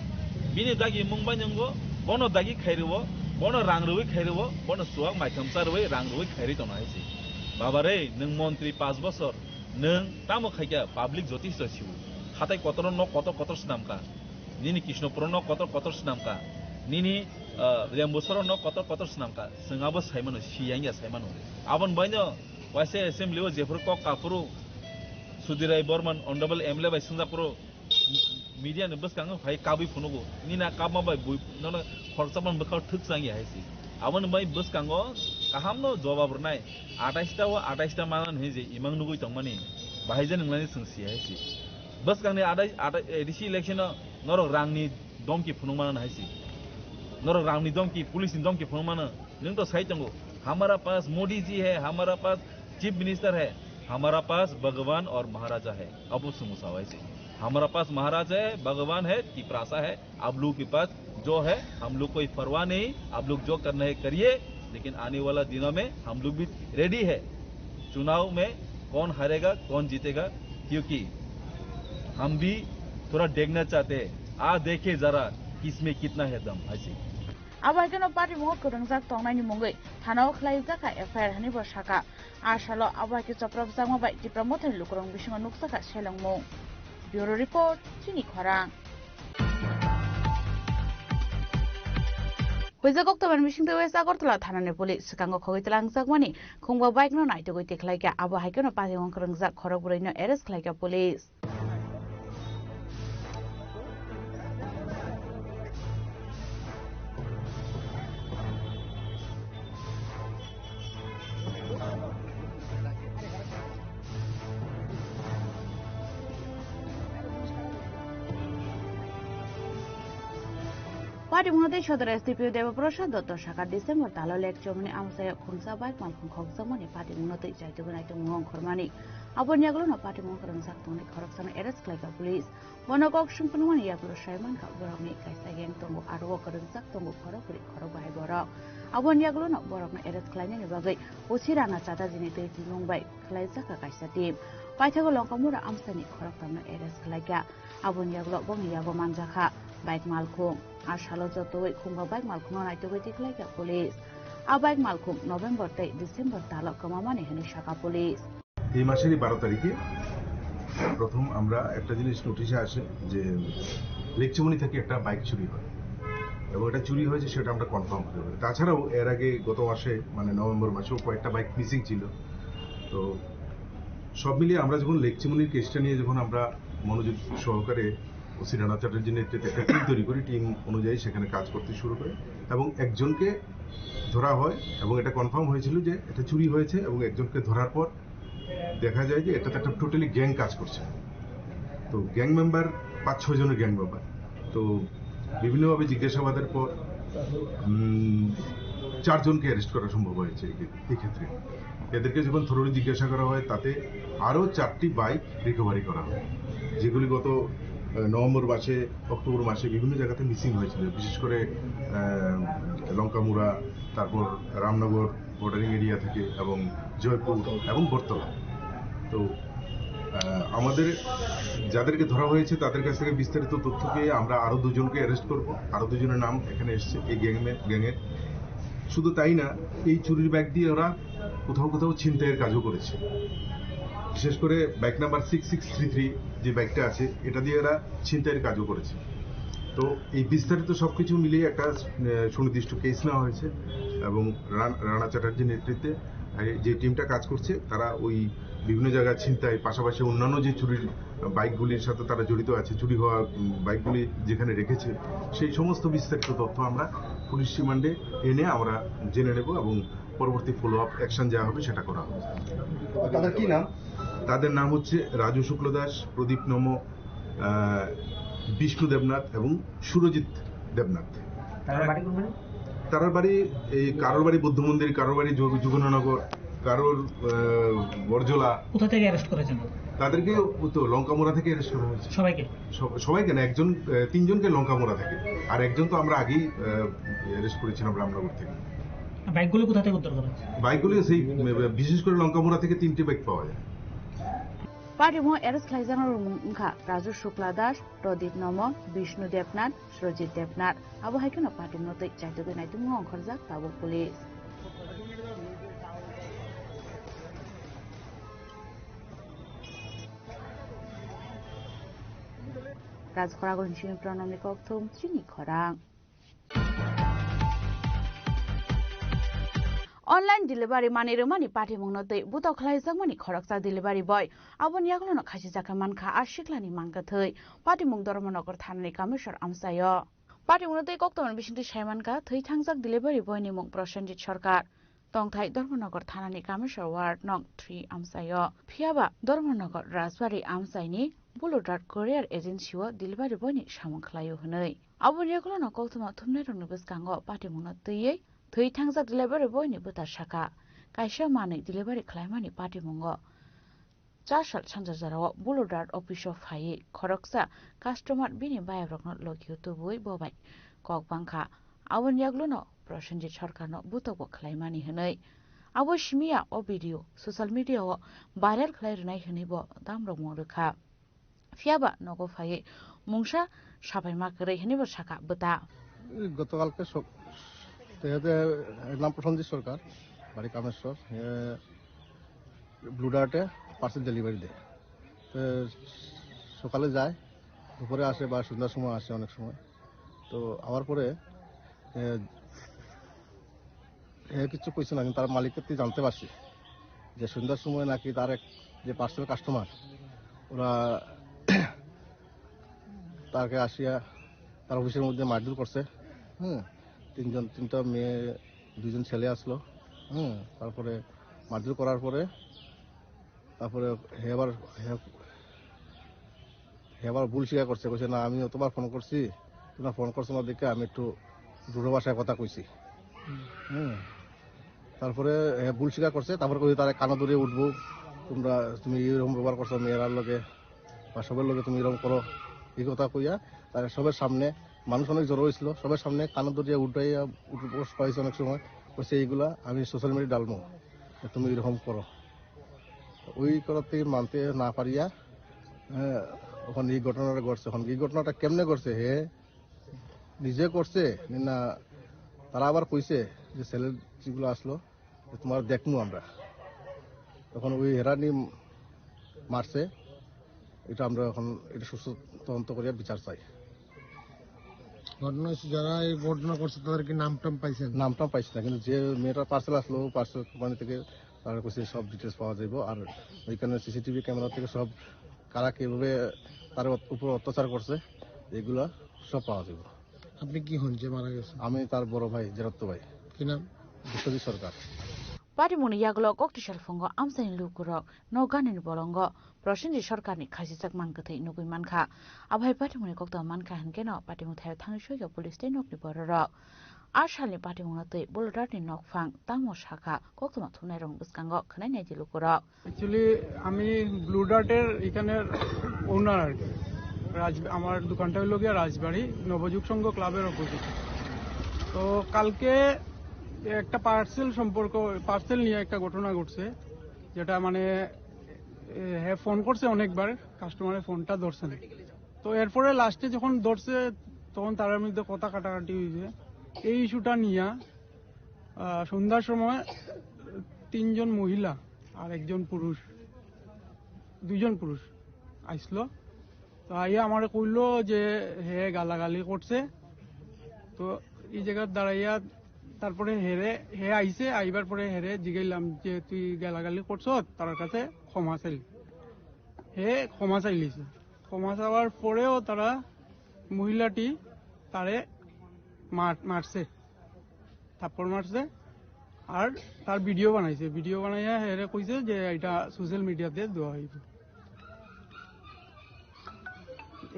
Bini dagi mung bai nwngo, bono dagi khairwo, bono rang rwi khairwo, bono chuwak maitham charwi rang rwi khairwi tongna hai se. Baba re, nwng montri paanch bosor, nwng tamo khaikha public jotisto sibu. Hatai kotor nok kotor kotor swnamkha. Nini Krishnapur nok kotor kotor swnamkha. Nini, ah, Rembusoro nok kotor kotor swnamkha. Chwng abo saimano, siyang ya saimano. Aboni baino waisa assembly o jephuru kok kaphuru Sudhir Rai Barman honorable M L A bai swngjakphuru media ni bwskango phai kabui phunugo. Nini a kabma bai bui nono khoroksa man bwkhao thwk chang ya hai se. Aboni bai bwskango kahamno jobab rwnai. Atais ta o atais ta mana hinwi je imang nugui tongmani. Bahai je nwnglani chwng si hai se. Bwskangni adai, adai, A D C election o norok rangni domki phunuk mana hai se. Norok rangni domki, police ni domki phunuk mana. Nwng to sai tongo. Hamara paas Modi ji hai, hamara paas Chief Minister hai, hamara paas Bhagwan aur Maharaja hai. Abo swngmung sa hai se. Hamara paas Maharaja hai, Bhagwan hai, Tiprasa hai. आप लोग के पास जो है, हम लोग कोई परवाह नहीं, आप लोग जो करना है करिए, लेकिन आने वाला दिनों में हम लोग भी रेडी है। चुनाव में कौन हारेगा, कौन जीतेगा, क्योंकि हम भी थोड़ा देखना चाहते हैं। आ देखिए जरा किसमें कितना है दम, ऐसे। Abo hai kheno party mungwi kwrwngjak tongnaini mungwi thana-o khwlaijak kha F I R hinwi bo sakha. A salo abo hai khe chopropjakma bai Tipra Mothani lukurokni bisingo nukjakha selengmung. Bureau Report, Chini Khorang. Huijak October ni bisingtwi West Agartala thanani police swkango khogwi twlangjakmani khungba bike no naitugwi tikhlaikha. Abo hai kheno party mungwi kwrwngjak khorok bwrwi no arrest khlaikha police. Patimungno tei sodor S D P O Debaprasad Dotto sakha December talo lek chomoni amchaio khungsa bike malkhung khokjakmani patimungno tei chaitugwi naitugmung ongkhormani. Aboni yagulono patimung kwrwngjak tongnai khoroksano arrest khlaikha police. Bono kok swng phunukmani yagulo sai mankha borokni kaisa gang tongo, aro o kwrwngjak tongo khorok bwrwi khorok bahai borok. Aboni yagulono borokno arrest khlainani bagwi O C Rana Chatterjee ni twi tongmung bai khwlaijakha kaisa team. Paithago Longkamura amchaini khoroktham no arrest khlaikha. Aboni yagulo bongni yago manjakha bike malkhung. A salo jotoi khungba bike malkhungno naitugwi tikhlaikha police. A bike malkhung November tei December talo kwmamani hwnwi sakha police. এই মাসেরই বারো তারিখে প্রথম আমরা একটা জিনিস নোটিশে আসে যে লেকচিমনি থেকে একটা বাইক চুরি হয়, এবং এটা চুরি হয়েছে সেটা আমরা কনফার্ম হতে পারি। তাছাড়াও এর আগে গত মাসে, মানে নভেম্বর মাসেও কয়েকটা বাইক মিসিং ছিল। তো সব মিলিয়ে আমরা যখন লেকচিমনির কেসটা নিয়ে যখন আমরা মনোযোগ সহকারে ওসি রানা চ্যাটার্জির নেতৃত্বে একটা টিম তৈরি করি, টিম অনুযায়ী সেখানে কাজ করতে শুরু করে এবং একজনকে ধরা হয় এবং এটা কনফার্ম হয়েছিল যে এটা চুরি হয়েছে, এবং একজনকে ধরার পর দেখা যায় যে এটা তো একটা টোটালি গ্যাং কাজ করছে। তো গ্যাং মেম্বার পাঁচ ছয় জনের গ্যাং মেম্বার। তো বিভিন্নভাবে জিজ্ঞাসাবাদের পর উম, চারজনকে অ্যারেস্ট করা সম্ভব হয়েছে এই ক্ষে- এই ক্ষেত্রে। এদেরকে যখন থরোলি জিজ্ঞাসা করা হয়, তাতে আরও চারটি বাইক রিকভারি করা হয়, যেগুলি গত আহ, নভেম্বর মাসে, অক্টোবর মাসে বিভিন্ন জায়গাতে মিসিং হয়েছিল, বিশেষ করে আহ, লঙ্কামুড়া, তারপর রামনগর বর্ডারিং এরিয়া থেকে এবং জয়পুর এবং বটতলা। তো আমাদের যাদেরকে ধরা হয়েছে তাদের কাছ থেকে বিস্তারিত তথ্য পেয়ে আমরা আরও দুজনকে অ্যারেস্ট করব। আরও দুজনের নাম এখানে এসছে এই গ্যাং, গ্যাংয়ের। শুধু তাই না, এই চুরির ব্যাগ দিয়ে ওরা কোথাও কোথাও ছিনতাইয়ের কাজও করেছে। বিশেষ করে bike number six six three three, যে বাইকটা আছে, এটা দিয়ে এরা ছিনতাইয়ের কাজও করেছে। তো এই বিস্তারিত সব কিছু মিলিয়ে একটা আহ, সুনির্দিষ্ট কেস নেওয়া হয়েছে এবং রান- রানা চ্যাটার্জির নেতৃত্বে এই যে টিমটা কাজ করছে, তারা ওই বিভিন্ন জায়গায় ছিনতাই, পাশাপাশি অন্যান্য যে চুরির বাইকগুলির সাথে তারা জড়িত আছে, চুরি হওয়া উম, বাইকগুলি যেখানে রেখেছে, সেই সমস্ত বিস্তারিত তথ্য আমরা পুলিশ রিমান্ডে এনে আমরা জেনে নেব এবং পরবর্তী ফলো আপ অ্যাকশন যা হবে সেটা করা হবে। তাদের কি নাম? তাদের নাম হচ্ছে রাজু শুক্লদাস, প্রদীপ নম, আহ, বিষ্ণু দেবনাথ এবং সুরজিৎ দেবনাথ। তারার বাড়ি কোনখানে? তারার বাড়ি এই কারোর বাড়ি বুদ্ধ মন্দির, কারোর বাড়ি যোগ- যুগননগর, কারোর আহ, বরজলা। কোথা থেকে অ্যারেস্ট করেছেন? তাদেরকে ও তো লঙ্কামুড়া থেকে অ্যারেস্ট করা হয়েছে। সবাইকে? সব- সবাইকে না, একজন আহ, তিনজনকে লঙ্কামুড়া থেকে, আর একজন তো আমরা আগেই অ্যারেস্ট করেছিলাম রামনগর থেকে। বাইকগুলো কোথা থেকে উদ্ধার করা হয়েছে? বাইকগুলো সেই আহ, বিশেষ করে লঙ্কামুড়া থেকে তিনটি বাইক পাওয়া যায়। Party mung arrest khlaijaknai rok mung wngkha Raju Shukla Das, Pradip Nomo, Bishnu Debnath, Srojit Debnath. Abo hai kheno party mung twi chaitugwi naitukmung ongkhorjak tabuk police. Rajkhoragoni simi Pranamni kokthum chini khorang. Online delivery manwi rwmani patimungno twi butok khlaijakmani khoroksa delivery boy aboni yagulono khasijak khe mankha a siklani mankathwi. Patimung Dharmanagar thanani Kameswar amchaio. Patimungno twi koktwmani bisingtwi sai mankha thwi thangjak delivery boy ni mung Prosenjit Sarkar. Tongthai Dharmanagar thanani Kameswar ward nong three amchaio. Phiyaba Dharmanagar Rajbari amchaini Blue Dart Courier Agency o delivery boy ni samung khlaio hwnwi. Aboni yagulono koktwma thumnairokni bwskango patimungno twiwi thwi thangjak delivery boy ni bwta sakha. Kaisa manwi delivery khlaimani patimungo Chasal sanja jorao Blue Dart office o phaiwi khoroksa customer bini bayakrokno logio tubui bo bai kok bangkha. Aboni yagulono Prosenjit Sarkarno butobo khlaimani hwnwi. Abo simiya o video social media o viral khlai rwnai hwnwi bo damrokmung rwkha. Phiyaba nogo phaiwi mungsa sapaima kwrwi hwnwi bo sakha bwta. গতকালকে সক-, তেহেতে নাম প্রসেনজিৎ সরকার, বাড়ি কামেশ্বর। এ, ব্লু ডার্টে parcel delivery দেয়। তো সকালে যায়, দুপুরে আসে বা সন্ধ্যার সময় আসে অনেক সময়। তো আওয়ার পরে, এ, এ কিছু কইছে না, কিন্তু তার মালিকের থেকে জানতে পারছি যে সন্ধ্যার সময় নাকি তার এক যে পার্সেল কাস্টমার, ওরা তাকে আসিয়া তার অফিসের মধ্যে মারধর করছে। হুম, তিনজন, তিনটা মেয়ে, দুইজন ছেলে আসলো। হুম, তারপরে মারধর করার পরে, তারপরে হে আবার, হে, হে আবার ভুল স্বীকার করছে, কইছে, "না, আমি অতবার ফোন করছি, তোমরা ফোন করছো না দেখে আমি একটু রূঢ় ভাষায় কথা কইছি।" হুম। তারপরে হে ভুল স্বীকার করছে, তারপরে কইছে, "তারা কানো ধরে উঠবো, তোমরা, তুমি এরকম ব্যবহার করছো মেয়েরার লগে।" বা সবার লগে তুমি এরকম করো, এই কথা কইয়া তারা সবার সামনে, মানুষ অনেক জড়ো হয়েছিল, সবার সামনে কানো ধরিয়া উঠাইয়া উঠ-, বস করাইছে অনেক সময়, কইছে, "এইগুলা আমি সোশ্যাল মিডিয়া ডালমু, যে তুমি এরকম করো।" ওই করাতে মানতে না পারিয়া, হ্যাঁ, ওখানে এই ঘটনাটা ঘটছে। এখন এই ঘটনাটা কেমনে ঘটছে, হে নিজে করছে না তারা আবার কইছে যে ছেলের যেগুলো আসলো, তোমার দেখমু আমরা। তখন ওই হেরানি মারছে, এটা আমরা এখন এটা সুস্থ তদন্ত করিয়া বিচার চাই। ঘটনা হচ্ছে, যারা এই ঘটনা করছে, তাদের কি নাম টাম পাইছেন? নাম টাম পাইছি না, কিন্তু যে মেয়েটার পার্সেল আসলো, ও পার্সেল কোম্পানি থেকে তারা কইছে সব ডিটেলস পাওয়া যাইব। আর ওইখানে সিসিটিভি ক্যামেরা থেকে সব কারা কিভাবে তার উপর অত্যাচার করছে, এগুলা সব পাওয়া যাইব। আপনি কি হন যে মারা গেছে? আমি তার বড় ভাই, জেরাত্ত ভাই। কি নাম? বিশ্বজিৎ সরকার। Patimungni yagulo kokti salphungo amchaini lukurok nok ganani bolongo Prosenjit Sarkarni khasijak mankwthwi nugwi mankha. Abohai patimungni koktwma mankha hwnkhe no patimung thaio thangwi soikha police tei nokni bororok. A salni patimungno twi Blue Dartni nokphang tamo sakha koktwma thumnairokni bwskango khwnai naidi lukurok. Actually আমি ব্লু ডার্টের এখানের ওনার আর কি। রাজ-, আমার দোকানটা হলো গিয়ে রাজবাড়ি নবযুগ সংঘ ক্লাবের অপোজিট। তো কালকে একটা পার্সেল সম্পর্ক, পার্সেল নিয়ে একটা ঘটনা ঘটছে, যেটা মানে এ, হ্যাঁ, ফোন করছে অনেকবার, কাস্টমারের ফোনটা ধরছে না। তো এরপরে লাস্টে যখন ধরছে, তখন তারার মধ্যে কথা কাটাকাটি হয়েছে। এই ইস্যুটা নিয়ে, আহ, সন্ধ্যার সময় তিনজন মহিলা আর একজন পুরুষ, দুইজন পুরুষ আইসলো। তো আইয়া আমারে কইলো যে হে গালাগালি করছে। তো এই জায়গায় দাঁড়াইয়া তারপরে হেরে, হে আইছে, আইবার পরে হেরে জিগাইলাম যে, "তুই গালাগালি করছস?" তার কাছে ক্ষমা চাইল। হে ক্ষমা চাইলিছে। ক্ষমা চাওয়ার পরেও তারা, মহিলাটি তারে মার-, মারছে, থাপ্পড় মারছে। আর তার ভিডিও বানাইছে, ভিডিও বানাইয়া হেরে কইছে যে এটা সোশ্যাল মিডিয়াতে দেওয়া হইব।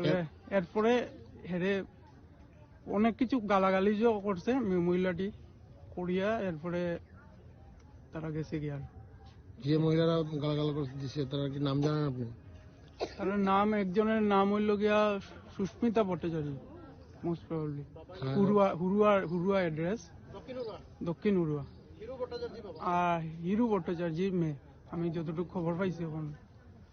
এ-, এ- এরপরে হেরে অনেক কিছু গালাগালি যে করছে মি-, মহিলাটি করিয়া, এরপরে তারা গেছে গিয়া। যে মহিলারা গালাগাল করে দিছে, তারা কি নাম জানেন আপনি? তার নাম, একজনের নাম হইল গিয়া সুস্মিতা ভট্টাচার্য, মোস্ট প্রবাবলি। হ্যাঁ। হুরুয়া, হুরুয়া, হুরুয়া অ্যাড্রেস, দক্ষিণ হুরুয়া। আর হিরু ভট্টাচার্যের মেয়ে, আমি যতটুকু খবর পাইছি এখন।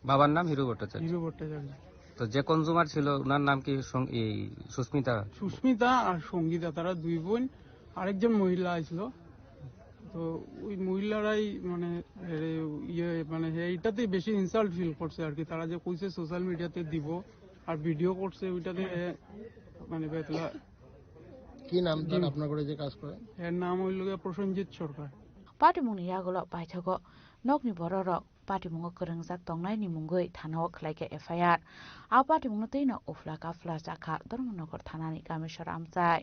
বাবার নাম হিরু ভট্টাচার্য। হিরু ভট্টাচার্য। তো যে কনজিউমার ছিল, ওনার নাম কি সং-, এই সুস্মিতা? সুস্মিতা আর সঙ্গীতা, তারা দুই বোন। আরেকজন মহিলা আইছিল, তো ওই মহিলারাই মানে এরে ইয়ে মানে হে এইটাতেই বেশি ইনসাল্ট ফিল করছে আর কি। তারা যে কইছে সোশ্যাল মিডিয়াতে দিব আর ভিডিও করছে, ওইটাতে হে মানে বেতলা। কি নাম তার, আপনার ঘরে যে কাজ করে? এর নাম হইল গিয়া প্রসেনজিৎ সরকার। Patimungni yagulo paithago nokni bororok patimungo kwrwngjak tongnaini mungwi thanao khlaikha F I R. A patimungno twino uphla kaphla chakha Dharmanagar thanani Kameswar amchai.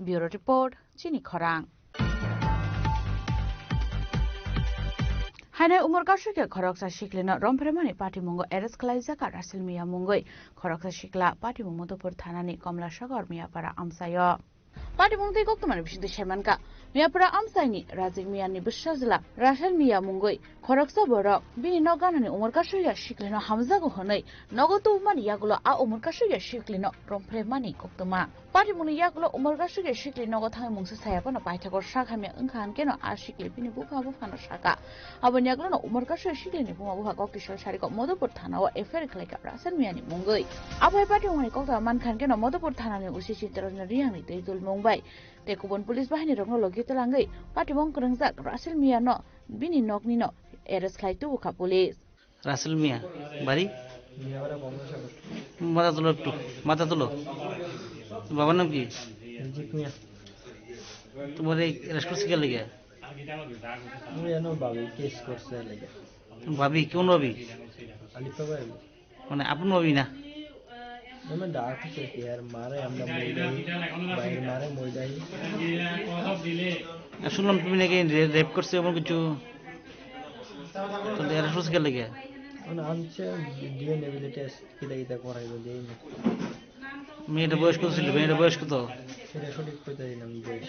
Bureau Report, Chini Khorang. Hainai umor kasukya khoroksa siklino romphreimani patimungo arrest khlaijak Russell Miya mungwi khoroksa sikla patimung Madhupur thanani Komlasagor Miyapara amchaio. Patimung tei koktwmani bisingtwi saimankha. Miyapara amchaini Rajik Miyani bwsajla Russell Miya mungwi khoroksa borok bini nok ganani umor kasukya siklino hamjago hwnwi nogo tubumani yagulo a umor kasukya siklino romphreimani koktwma. Patimungni yagulo umor kasukya sikli nogo thangwi mungsa saya phano paithago sak hamya wngkha, hankeno a sikli bini bupha buphano sakha. Aboni yagulono umor kasukya siklini buma bupha kok tisol sariko Madhupur thanao F I R khlaikha Russell Miyani mungwi. Aphai patimungni koktwma mankha, hankeno Madhupur thanani O C Chittaranjan Riyangni twijlmung bai tei kubun police bahinirokno logi twlangwi patimung kwrwngjak Russell Miyano bini noknino arrest khlai tubukha police. Russell Miya, বাড়ি? মিয়াপাড়া কমলাসাগর। মাথা তুলো একটু, মাথা তুলো। তোর বাবার নাম কি? রিজিক মিয়া। তোমার এই অ্যারেস্ট করছে কে লেগে? আমি জানো ভাবি কেস করছে লেগে। ভাবি, কোন ভাবি? আলিফা ভাই। মানে আপন ভাবি না? আমি ডাক হচ্ছে কি আর মারে আমরা মই দেই, ভাইয়ের মারে মই দেই। আর শুনলাম তুমি নাকি রে-, রেপ করছে এমন কিছু। তো এরা শুনছে কে লেগে? মানে আনছে ডিএনএ টেস্ট কিতা কিতা করাইবো দেই না। মেয়েটা বয়স কত ছিল? মেয়েটা বয়স কত? সেটা সঠিক কইতে পারি না আমি বয়স।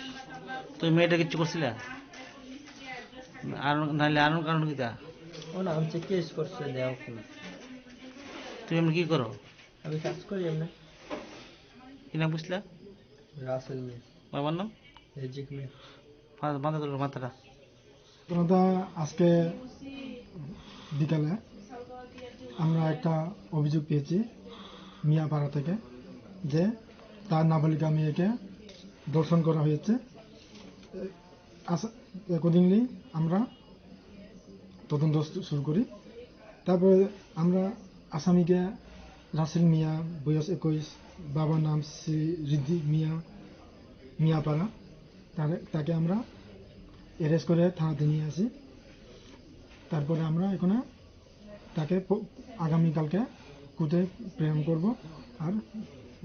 তুমি মেয়েটা কিচ্ছু করছিলে? আর নাইলে আর কারণ কিতা? ও না, আনছে কেস করছে দেওয়া কোনো। তুমি এমনি কি করো? আমি কাজ করি এমনি। কি নাম বুঝলা? রাসেল মিয়া। বাবার নাম? রিজিক মিয়া। মা-, মাথা তুলো, মাথাটা। প্রধানতা আজকে বিকালে আমরা একটা অভিযোগ পেয়েছি মিয়াপাড়া থেকে যে তার নাবালিকা মেয়েকে ধর্ষণ করা হয়েছে। আস-, accordingly আমরা তদন্ত শু-, শুরু করি। তারপরে আমরা আসামিকে রাসেল মিয়া, বয়স একুশ, বাবার নাম শ্রী রিজিক মিয়া, মিয়াপাড়া, তারে-, তাকে আমরা অ্যারেস্ট করে থানাতে নিয়ে আসি। তারপরে আমরা এখানে তাকে প-, আগামীকালকে কোর্টে প্রেরণ করব। আর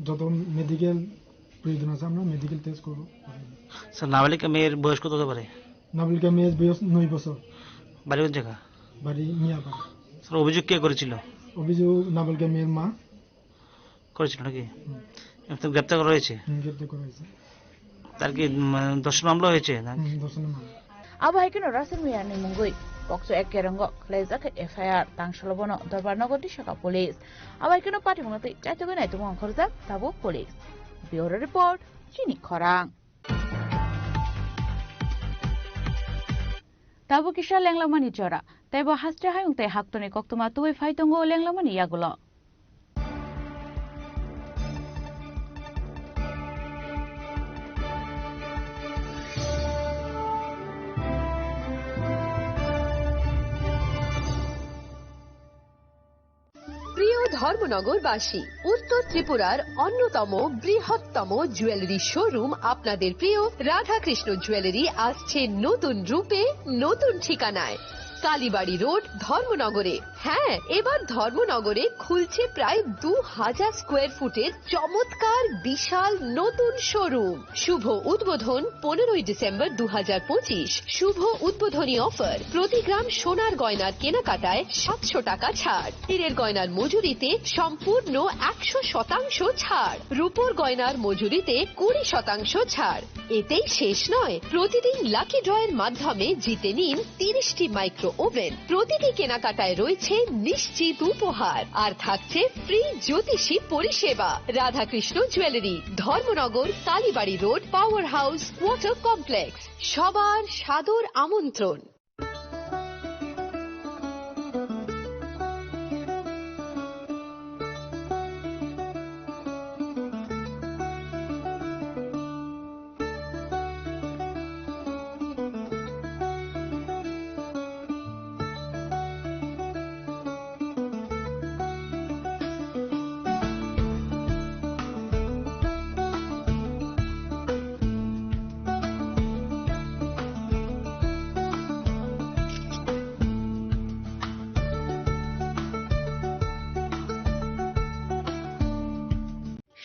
যত মেডিকেল প্রয়োজন আছে আমরা মেডিকেল টেস্ট করব। স্যার, নাবালিকা মেয়ের বয়স কত হতে পারে? নাবালিকা মেয়ের বয়স নয় বছর। বাড়ি কোন জায়গা? বাড়ি মিয়াপাড়া। স্যার, অভিযোগ কে করেছিল? অভিযোগ নাবালিকা মেয়ের মা। করেছিল নাকি? হুম। এখন তো গ্রেপ্তার করা হয়েছে? হুম, গ্রেপ্তার করা হয়েছে। তার কি, উম, ধর্ষণ মামলা হয়েছে না? হুম, ধর্ষণ মামলা। Abo hai kheno Russell Miya ni mungwi kokso ek kerongo khlaijak khe F I R, tang salo bono Dorbar Nagar Tisaka Police. Abo hai kheno patimungno twi chaitugwi naitukma ongkhorjak tabuk police. Bureau Report, Chini Khorang. Tabuk kisa lenglamani jora. Tei bo haste hayung tei haktorni koktwma tubui phai tongo lenglamani yagulo. প্রিয় ধর্মনগরবাসী, উত্তর ত্রিপুরার অন্যতম বৃহত্তম jewellery showroom আপনাদের প্রিয় রাধাকৃষ্ণ জুয়েলারি আসছে নতুন রূপে, নতুন ঠিকানায়। কালীবাড়ি রোড, ধর্মনগরে। হ্যাঁ, এবার ধর্মনগরে খুলছে প্রায় দু হাজার স্কোয়ার ফুটের চমৎকার বিশাল নতুন শোরুম। শুভ উদ্বোধন পনেরোই ডিসেম্বর দু হাজার পঁচিশ। শুভ উদ্বোধনী অফার, প্রতি গ্রাম সোনার গয়নার কেনাকাটায় সাতশো টাকা ছাড়, হীরের গয়নার মজুরিতে সম্পূর্ণ একশো শতাংশ ছাড়, রূপোর গয়নার মজুরিতে কুড়ি শতাংশ ছাড়। এতেই শেষ নয়, প্রতিদিন লাকি ড্রয়ের মাধ্যমে জিতে নিন তিরিশটি মাইক্রো ওভেন। প্রতিটি কেনাকাটায় রয়েছে নিশ্চিত উপহার, আর থাকছে ফ্রি জ্যোতিষী পরিষেবা। Radhakrishna jewellery, Dharmanagar, Kalibari road, power house, water complex. সবার সাদর আমন্ত্রণ।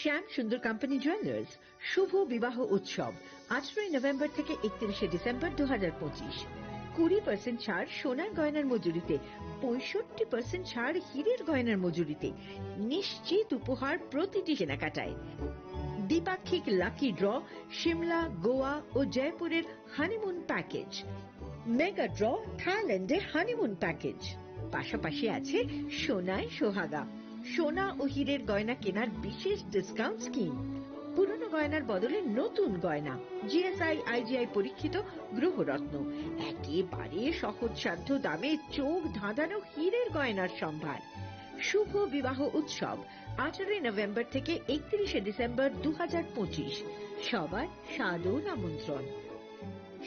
শ্যাম সুন্দর কোম্পানি জুয়েলার্স, শুভ বিবাহ উৎসব, আঠারোই নভেম্বর থেকে একত্রিশে ডিসেম্বর দু হাজার পঁচিশ। কুড়ি পার্সেন্ট ছাড় সোনার গয়নার মজুরিতে, পঁয়ষট্টি পার্সেন্ট ছাড় হীরের গয়নার মজুরিতে, নিশ্চিত উপহার প্রতিটি কেনাকাটায়। দ্বিপাক্ষিক লাকি ড্র, সিমলা, গোয়া ও জয়পুরের হানিমুন প্যাকেজ। মেগা ড্র, থাইল্যান্ডে হানিমুন প্যাকেজ। পাশাপাশি আছে সোনায় সোহাগা, সোনা ও হীরের গয়না কেনার বিশেষ ডিসকাউন্ট স্কিম। পুরনো গয়নার বদলে নতুন গয়না, জিএসআই, আইজিআই পরীক্ষিত গ্রহরত্ন, একেবারে সহজসাধ্য দামে চোখ ধাঁধানো হীরের গয়নার সম্ভার। শুভ বিবাহ উৎসব, আঠারোই নভেম্বর থেকে একত্রিশে ডিসেম্বর দু হাজার পঁচিশ। সবার সাদর আমন্ত্রণ।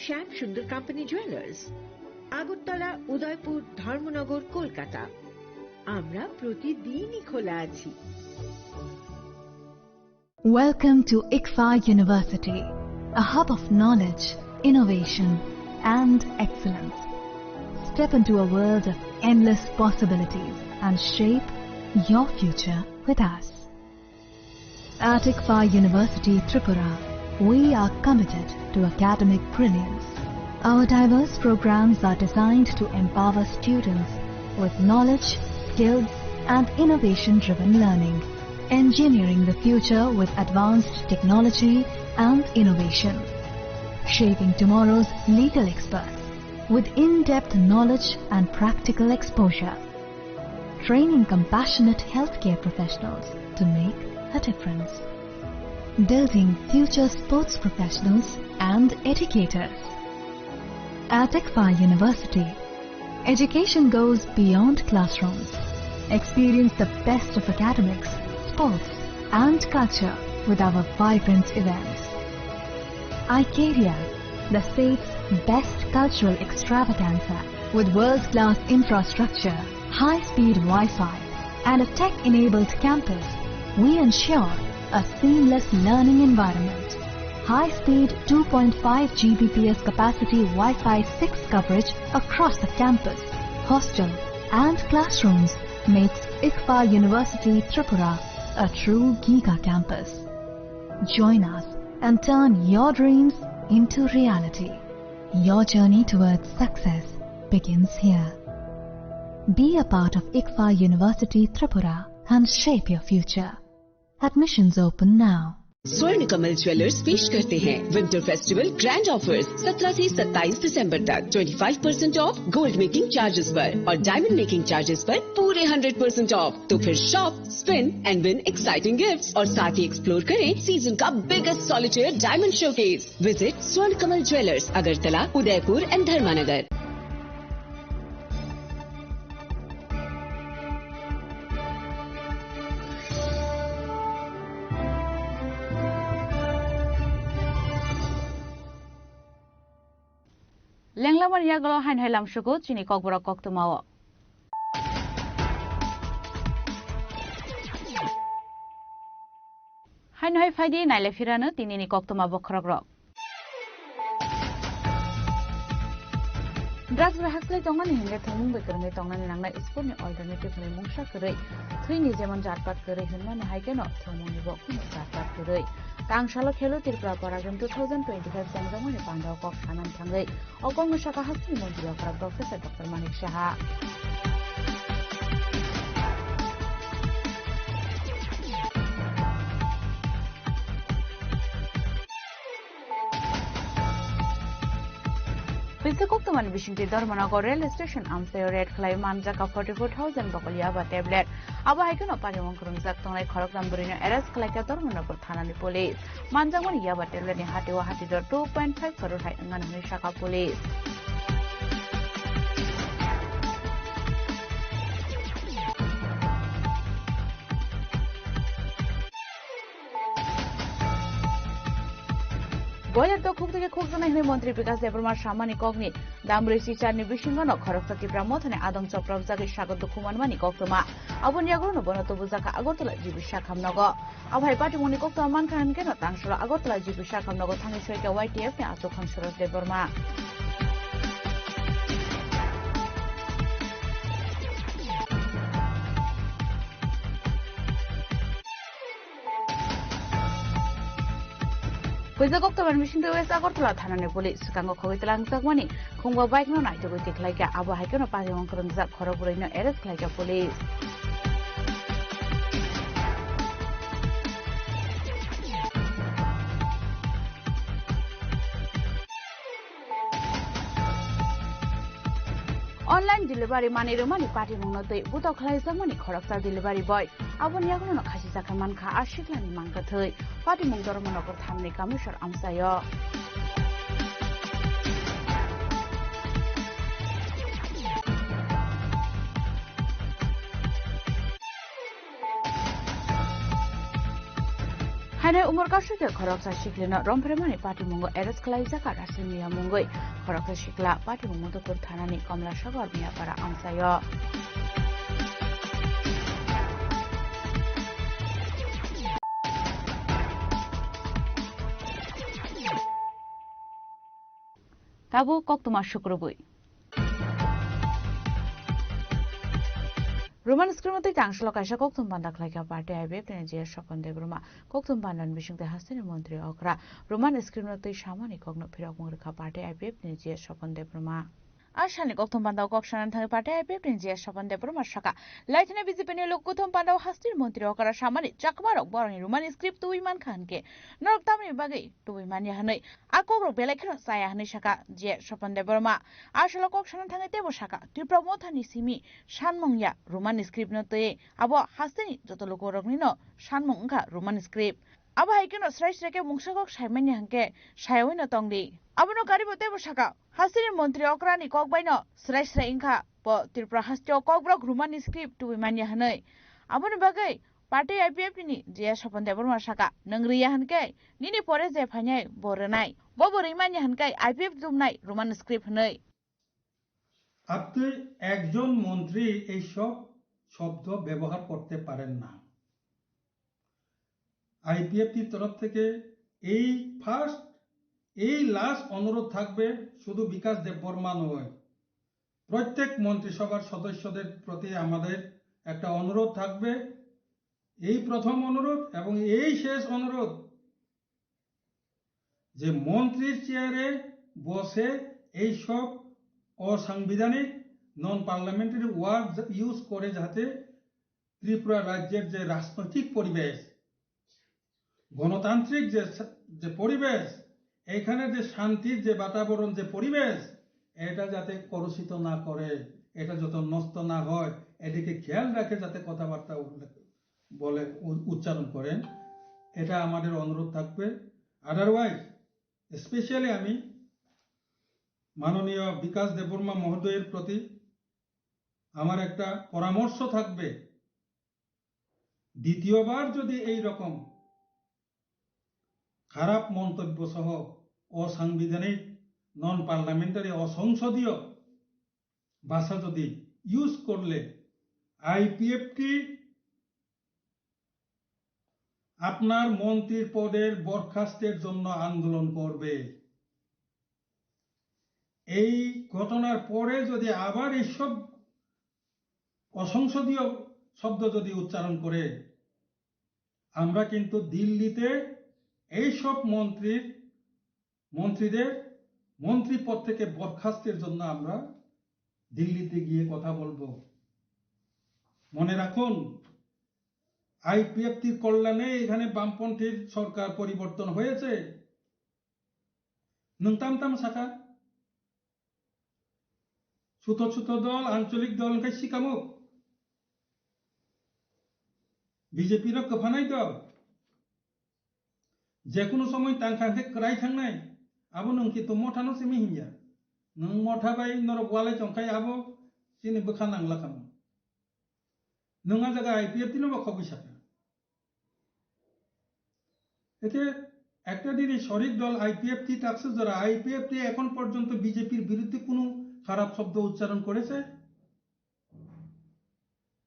শ্যাম সুন্দর কোম্পানি জুয়েলার্স, আগরতলা, উদয়পুর, ধর্মনগর, কলকাতা। আমরা প্রতিদিনই খোলা আছি। Welcome to ICFA University, a hub of knowledge, innovation, and excellence. Step into a world of endless possibilities and shape your future with us. At ICFA University Tripura, we are committed to academic brilliance. Our diverse programs are designed to empower students with knowledge, skills, and innovation-driven learning, engineering the future with advanced technology and innovation, shaping tomorrow's legal experts with in-depth knowledge and practical exposure, training compassionate healthcare professionals to make a difference, building future sports professionals and educators. At ICFA University, education goes beyond classrooms. Experience the best of academics, sports, and culture with our vibrant events. Icaria, the state's best cultural extravaganza, with world-class infrastructure, high-speed Wi-Fi, and a tech-enabled campus, we ensure a seamless learning environment. High-speed two point five G B P S capacity Wi-Fi six coverage across the campus, hostel, and classrooms makes ICFA University Tripura a true giga campus. Join us and turn your dreams into reality. Your journey towards success begins here. Be a part of ICFA University Tripura and shape your future. Admissions open now. स्वर्ण कमल ज्वेलर्स पेश करते हैं winter festival grand offers, सत्रह से सत्ताईस दिसंबर तक। Twenty five percent of gold making charges पर और डायमंड मेकिंग चार्जेस पर पूरे हंड्रेड परसेंट ऑफ। तो फिर shop, spin and win exciting gifts और साथ ही एक्सप्लोर करें सीजन का biggest solitaire diamond showcase. Visit स्वर्ण कमल ज्वेलर्स, अगरतला, उदयपुर एंड धर्मानगर। Lenglamani yagulo haino hai lamsugo chini kokborok koktwmao. Haino hai phaidi naile phirano tinini koktwma bokhorokrok. Drugs bai hakchai tongnani hinkhe thwngmung bai kwrwngwi tongnani nangnai sportni alternative hwnwi mungsa kwrwi. Thwini jemon jatpat kwrwi hwnmani hai kheno thwngmungnibo kunu jatpat kwrwi. Tangsalo Khelo Tripura Paragames two thousand twenty-five chengjakmani pandao kok sanani thangwi o kokno sakha hasteni montri okra Professor Doctor Manik Saha. Pisa koktwmani bisingtwi Dharmanagar rail station amchaio raid khlai manjak forty-four thousand bokol yaba tablet. Abo hai kheno parimung kwrwngjak tongnai khoroktham bwrwino arrest khlaikha Dharmanagar thanani police. Manjakmani yaba tabletni hatio hatidor two point five crore hai wngmani hwnwi sakha police. Boiler dok khuk theke khuk janai hwnwi montri Bikas Debbarma samani kokni damrwi sicharni bisingono khoroksa Tipra mothani adong chopropjagwi sago dukhu manmani koktwma. Aboni yagulono bono tubujakha Agartala G B Sakham nogo. Abo hai patimungni koktwma mankha hinkhe no tangsalo Agartala G B Sakham nogo thangwi soikha Y T F ni achukkhon Suraj Debbarma. Puisa koktwmani bisingtwi West Agartala thanani police swkango khogwi twlangjakmani khungba bike no naitugwi tikhlaikha. Abo hai kheno parimung kwrwngjak khorok bwrwino arrest khlaikha police. Online delivery manwi rwmani patimungno twi butok khlaijakmani khoroksa delivery boy. Aboni yagulono khasijak khe mankha a siklani mangkwthwi. Patimung Dharmanagar thanani Kamisor amchaio. Hainai umor kasu khe khoroksa siklino romphreimani patimungo arrest khlaijak Rasimia mungwi. Khoroksa sikla patimung Madhupur thanani Komlasagor Miyapara amchaio. Tabuk koktwma sukrubwi. Roman script no twi tangsalo kaisa koktwma panda khlaikha party I P F T ni G S Swapan Debbarma. Koktwma panda ni bisingtwi hasteni montri okra Roman script no twi samani kokno phirokmung rwkha party I P F T ni G S Swapan Debbarma. A salni koktwma panda o kok sanani thangwi party I P F T ni G S Swapan Debbarma sakha, laithani B J P ni lok koktwma panda o hasteni montri okra samani chakma rok borokni Roman script twi mankha hinkhe norok tamni bagwi twi manya hinwi a kokrok belai kheno chaya hinwi sakha G S Swapan Debbarma. A salo kok sana thangwi teibo sakha, Tripura mothani simi sanmung ya Roman script no twi abo hasteni joto lukurokni no sanmung wngkha Roman script. Abo hai kheno srai srai khe mungsa kok saimanya hinkhe sayawino tongdi. Abono karibo teibo sakha, hasteni montri okrani kok baino srai srai wngkha bo Tripura hasteo kokborok Roman script twi manya hinwi. Aboni bagwi party I P F T ni G S Swapan Debbarma sakha, nwng riya hinkhe nini pore je phainai bo rwnai, bobo rwimanya hinkhe I P F T dumnai Roman script hinwi. আপনি একজন মন্ত্রী এইসব শব্দ ব্যবহার করতে পারেন না। আইপিএফটির তরফ থেকে এই ফার্স্ট, এই লাস্ট অনুরোধ থাকবে শুধু বিকাশ দেববর্মা নয়, প্রত্যেক মন্ত্রিসভার সদস্যদের প্রতি আমাদের একটা অনুরোধ থাকবে। এই প্রথম অনুরোধ এবং এই শেষ অনুরোধ যে মন্ত্রীর চেয়ারে বসে এইসব অসাংবিধানিক নন পার্লামেন্টারি ওয়ার্ড ইউজ করে যাতে ত্রিপুরা রাজ্যের যে রাজনৈতিক পরিবেশ, গণতান্ত্রিক যে স-, যে পরিবেশ, এখানে যে শান্তির যে বাতাবরণ, যে পরিবেশ, এটা যাতে কলুষিত না করে, এটা যাতে নষ্ট না হয়, এদিকে খেয়াল রাখে যাতে কথাবার্তা উল্লেখ বলে উ-, উচ্চারণ করেন, এটা আমাদের অনুরোধ থাকবে। আদারওয়াইজ স্পেশালি আমি মাননীয় বিকাশ দেববর্মা মহোদয়ের প্রতি আমার একটা পরামর্শ থাকবে, দ্বিতীয়বার যদি এই রকম খারাপ মন্তব্য সহ অসাংবিধানিক নন পার্লামেন্টারি, অসংসদীয় ভাষা যদি ইউজ করলে আইপিএফটি আপনার মন্ত্রীর পদের বরখাস্তের জন্য আন্দোলন করবে। এই ঘটনার পরে যদি আবার এইসব অসংসদীয় শব্দ যদি উচ্চারণ করে, আমরা কিন্তু দিল্লিতে এইসব মন্ত্রীর মন্ত্রীদের মন্ত্রী পদ থেকে বরখাস্তের জন্য আমরা দিল্লিতে গিয়ে কথা বলবো। মনে রাখুন, আইপিএফটির কল্যাণে এখানে বামপন্থীর সরকার পরিবর্তন হয়েছে। Nwng tam tam saka, chuto chuto dol, ancholik dol hwnkhe sikamuk, BJP rok kwphanai dol. Jekunu somoi tangkha hwnkhe kwrai thangnai, abo nwng kintu mothano simi hinya. Nwng motha bai norok walai tongkhai abo chini bwkha nangla kamo. Nwng a jaga IPFT no bo khogwi sakha. এতে একটা জিনিস শরিক দল IPFT taksa jora, IPFT এখন পর্যন্ত বিজেপির বিরুদ্ধে কোনো খারাপ শব্দ উচ্চারণ করেছে?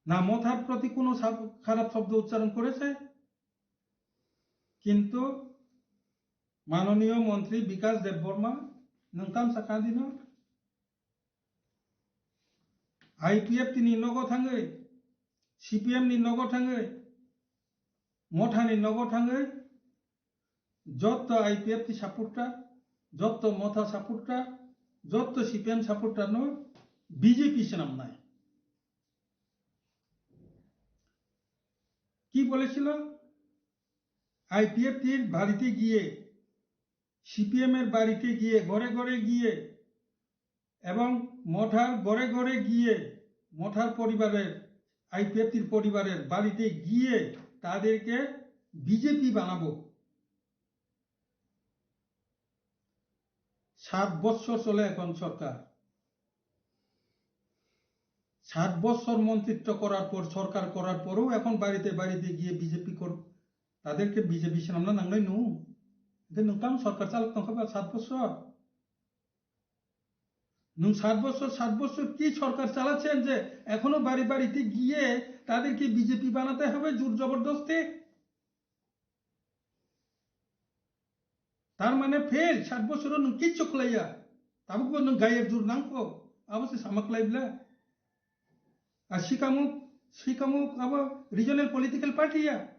না মথার প্রতি কোনো সাব-, খারাপ শব্দ উচ্চারণ করেছে? কিন্তু মাননীয় মন্ত্রী Bikash Debbarma nwng tam sakha dino IPFT ni nogo thangwi, CPM ni nogo thangwi, mothani nogo thangwi, jotto IPFT supporter, jotto motha supporter, jotto CPM supporter no BJP swnamnai. কি বলেছিল? আইপিএফটির বাড়িতে গিয়ে, সিপিএম এর বাড়িতে গিয়ে, ঘরে ঘরে গিয়ে এবং মথার ঘরে ঘরে গিয়ে, মথার পরিবারের, আইপিএফটির পরিবারের বাড়িতে গিয়ে তাদেরকে বিজেপি বানাবো। সাত বছর চলে এখন সরকার। সাত বছর মন্ত্রিত্ব করার পর, সরকার করার পরেও এখন বাড়িতে বাড়িতে গিয়ে বিজেপি কর-, তাদেরকে BJP swnamna nangnai nung? Hwnkhe nwng tamo সরকার চালক tongkha ba সাত বছর? Nwng সাত বছর, সাত বছর কি সরকার চালাচ্ছেন যে এখনো বাড়ি বাড়িতে গিয়ে তাদেরকে বিজেপি বানাতে হবে জোর জবরদস্তি? তার মানে ফেল, সাত বছরও নং কিচ্ছু খলাইয়া, tabukbo nung gaier jur nangkho, abo se sama khlai bla. Ar sikamuk, sikamuk abo regional political party ya.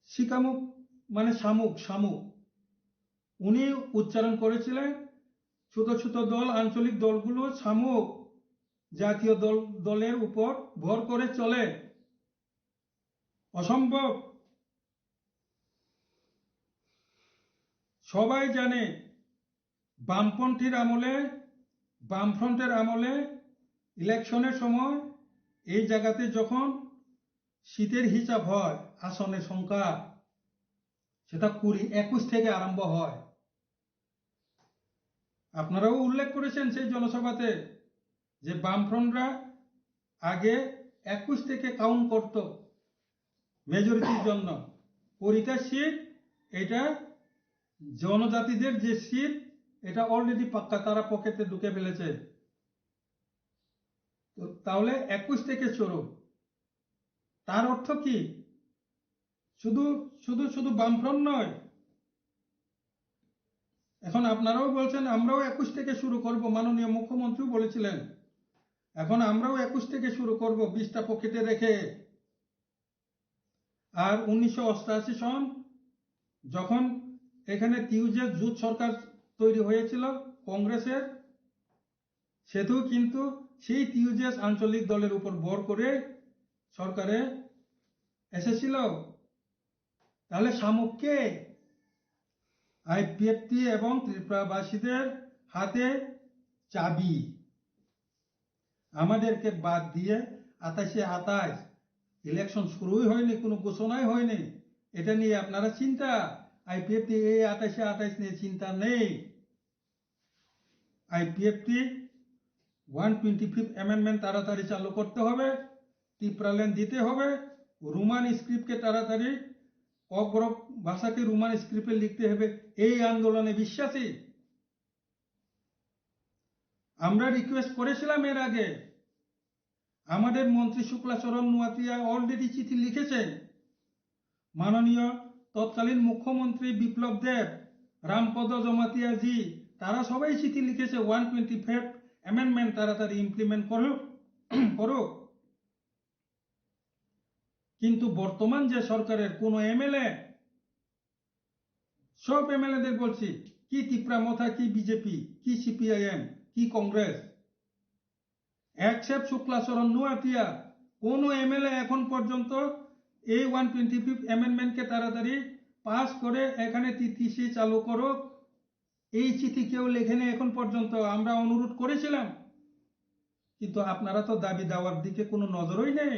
সিকামুক মানে শামুক, শামুক। উনি উচ্চারণ করেছিলেন, ছোট ছোট দল, আঞ্চলিক দলগুলো শামুক, জাতীয় দল, দলের উপর ভর করে চলে। অসম্ভব। সবাই জানে বামপন্থীর আমলে, বামফ্রন্টের আমলে ইলেকশনের সময় এই জায়গাতে যখন সিটের হিসাব হয়, আসনের সংখ্যা, সেটা কুড়ি, একুশ থেকে আরম্ভ হয়। আপনারাও উল্লেখ করেছেন সেই জনসভাতে যে বামফ্রন্টরা আগে একুশ থেকে কাউন্ট করত মেজরিটির জন্য। কুড়িটা সিট, এটা জনজাতিদের যে সিট, এটা অলরেডি পাক্কা, তারা পকেটে ঢুকে ফেলেছে। তো তাহলে একুশ থেকে শুরু। তার অর্থ কি? শুধু, শুধু, শুধু বামফ্রন্ট নয়। এখন আপনারাও বলছেন, "আমরাও একুশ থেকে শুরু করব", মাননীয় মুখ্যমন্ত্রীও বলেছিলেন, "এখন আমরাও একুশ থেকে শুরু করব, বিশটা পকেটে রেখে।" আর উনিশশো অষ্টাশি সন যখন এখানে টিউজেস জোট সরকার তৈরি হয়েছিল কংগ্রেসের, সেটিও কিন্তু সেই টিউজেস আঞ্চলিক দলের উপর ভর করে সরকারে এসেছিল। তাহলে শামুক কে? আইপিএফটি এবং ত্রিপুরাবাসীদের হাতে চাবি। আমাদেরকে বাদ দিয়ে আঠাশে আঠাশ, ইলেকশন শুরুই হয়নি, কোনো ঘোষণাই হয়নি, এটা নিয়ে আপনারা চিন্তা? আইপিএফটি এই আঠাশে আঠাশ নিয়ে চিন্তা নেই। IPFT one twenty fifth amendment তাড়াতাড়ি চালু করতে হবে, টিপ্রাল্যান্ড দিতে হবে, রোমান স্ক্রিপ্টকে তাড়াতাড়ি ককবরক ভাষাকে রোমান স্ক্রিপ্টে লিখতে হবে, এই আন্দোলনে বিশ্বাসী। আমরা রিকোয়েস্ট করেছিলাম এর আগে। আমাদের মন্ত্রী শুক্লাচরণ নোয়াতিয়া অলরেডি চিঠি লিখেছেন। মাননীয় তৎকালীন মুখ্যমন্ত্রী বিপ্লব দেব, রামপদ জমাতিয়া জি, তারা সবাই চিঠি লিখেছে, ওয়ান টোয়েন্টি ফিফথ অ্যামেন্ডমেন্ট তাড়াতাড়ি ইমপ্লিমেন্ট করুক। করুক। কিন্তু বর্তমান যে সরকারের কোনো এমএলএ, সব এমএলএদের বলছি, কি তিপ্রা মথা, কি বিজেপি, কি সিপিআইএম, কি কংগ্রেস, এক্সেপ্ট শুক্লাচরণ নোয়াতিয়া, কোনো এমএলএ এখন পর্যন্ত এই ওয়ান টোয়েন্টি ফিফথ অ্যামেন্ডমেন্টকে তাড়াতাড়ি পাস করে এখানে টিটিসি চালু করো, এই চিঠি কেউ লেখেনি এখন পর্যন্ত। আমরা অনুরোধ করেছিলাম, কিন্তু আপনারা তো দাবি দাওয়ার দিকে কোনো নজরই নেই।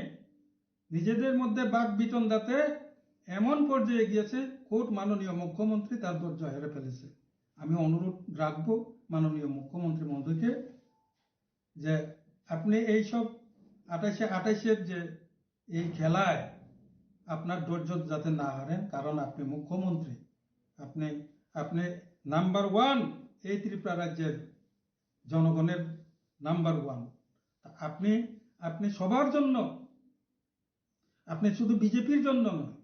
নিজেদের মধ্যে বাক বিতণ্ডাতে এমন পর্যায়ে গিয়েছে, খোদ মাননীয় মুখ্যমন্ত্রী তার ধৈর্য হেরে ফেলেছে। আমি অনুরোধ রাখবো মাননীয় মুখ্যমন্ত্রী মহোদয়কে, যে আপনি এই সব আঠাইশে আঠাইশের যে এই খেলায় আপনার ধৈর্য যাতে না হারেন, কারণ আপনি মুখ্যমন্ত্রী, আপনি, আপনি নাম্বার ওয়ান এই ত্রিপুরা রাজ্যের জনগণের নাম্বার ওয়ান। তা আপনি, আপনি সবার জন্য, আপনি শুধু বিজেপির জন্য নয়,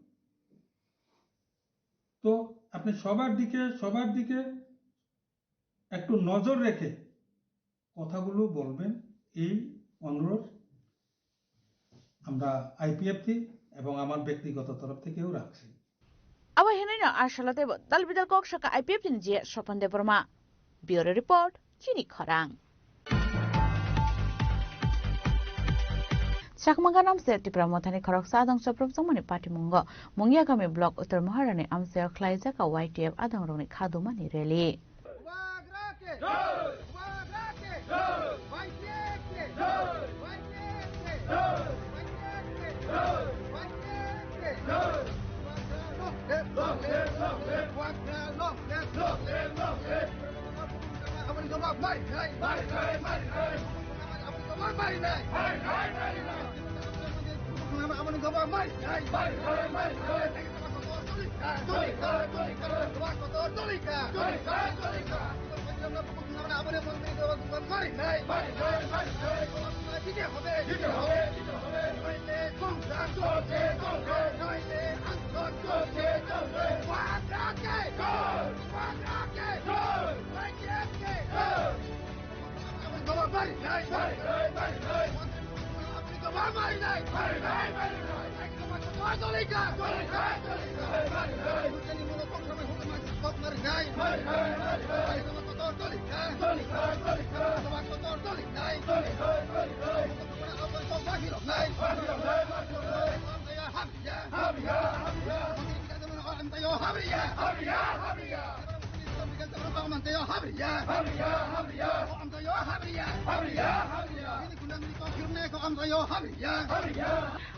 তো আপনি সবার দিকে, সবার দিকে একটু নজর রেখে কথাগুলো বলবেন, এই অনুরোধ আমরা আইপিএফটি এবং আমার ব্যক্তিগত তরফ থেকেও রাখছি। Abo hinwi no a salo teibo dal bidal kok saka IPFT ni G S Swapan Debbarma. Bureau Report, Chini Khorang. Chakma ganam se Tipra Mothani khoroksa adong chopropjokmani patimungo Mungia Gami Block Uttor Maharani amchaio khlaijak a Y T F adongrokni khadumani rally.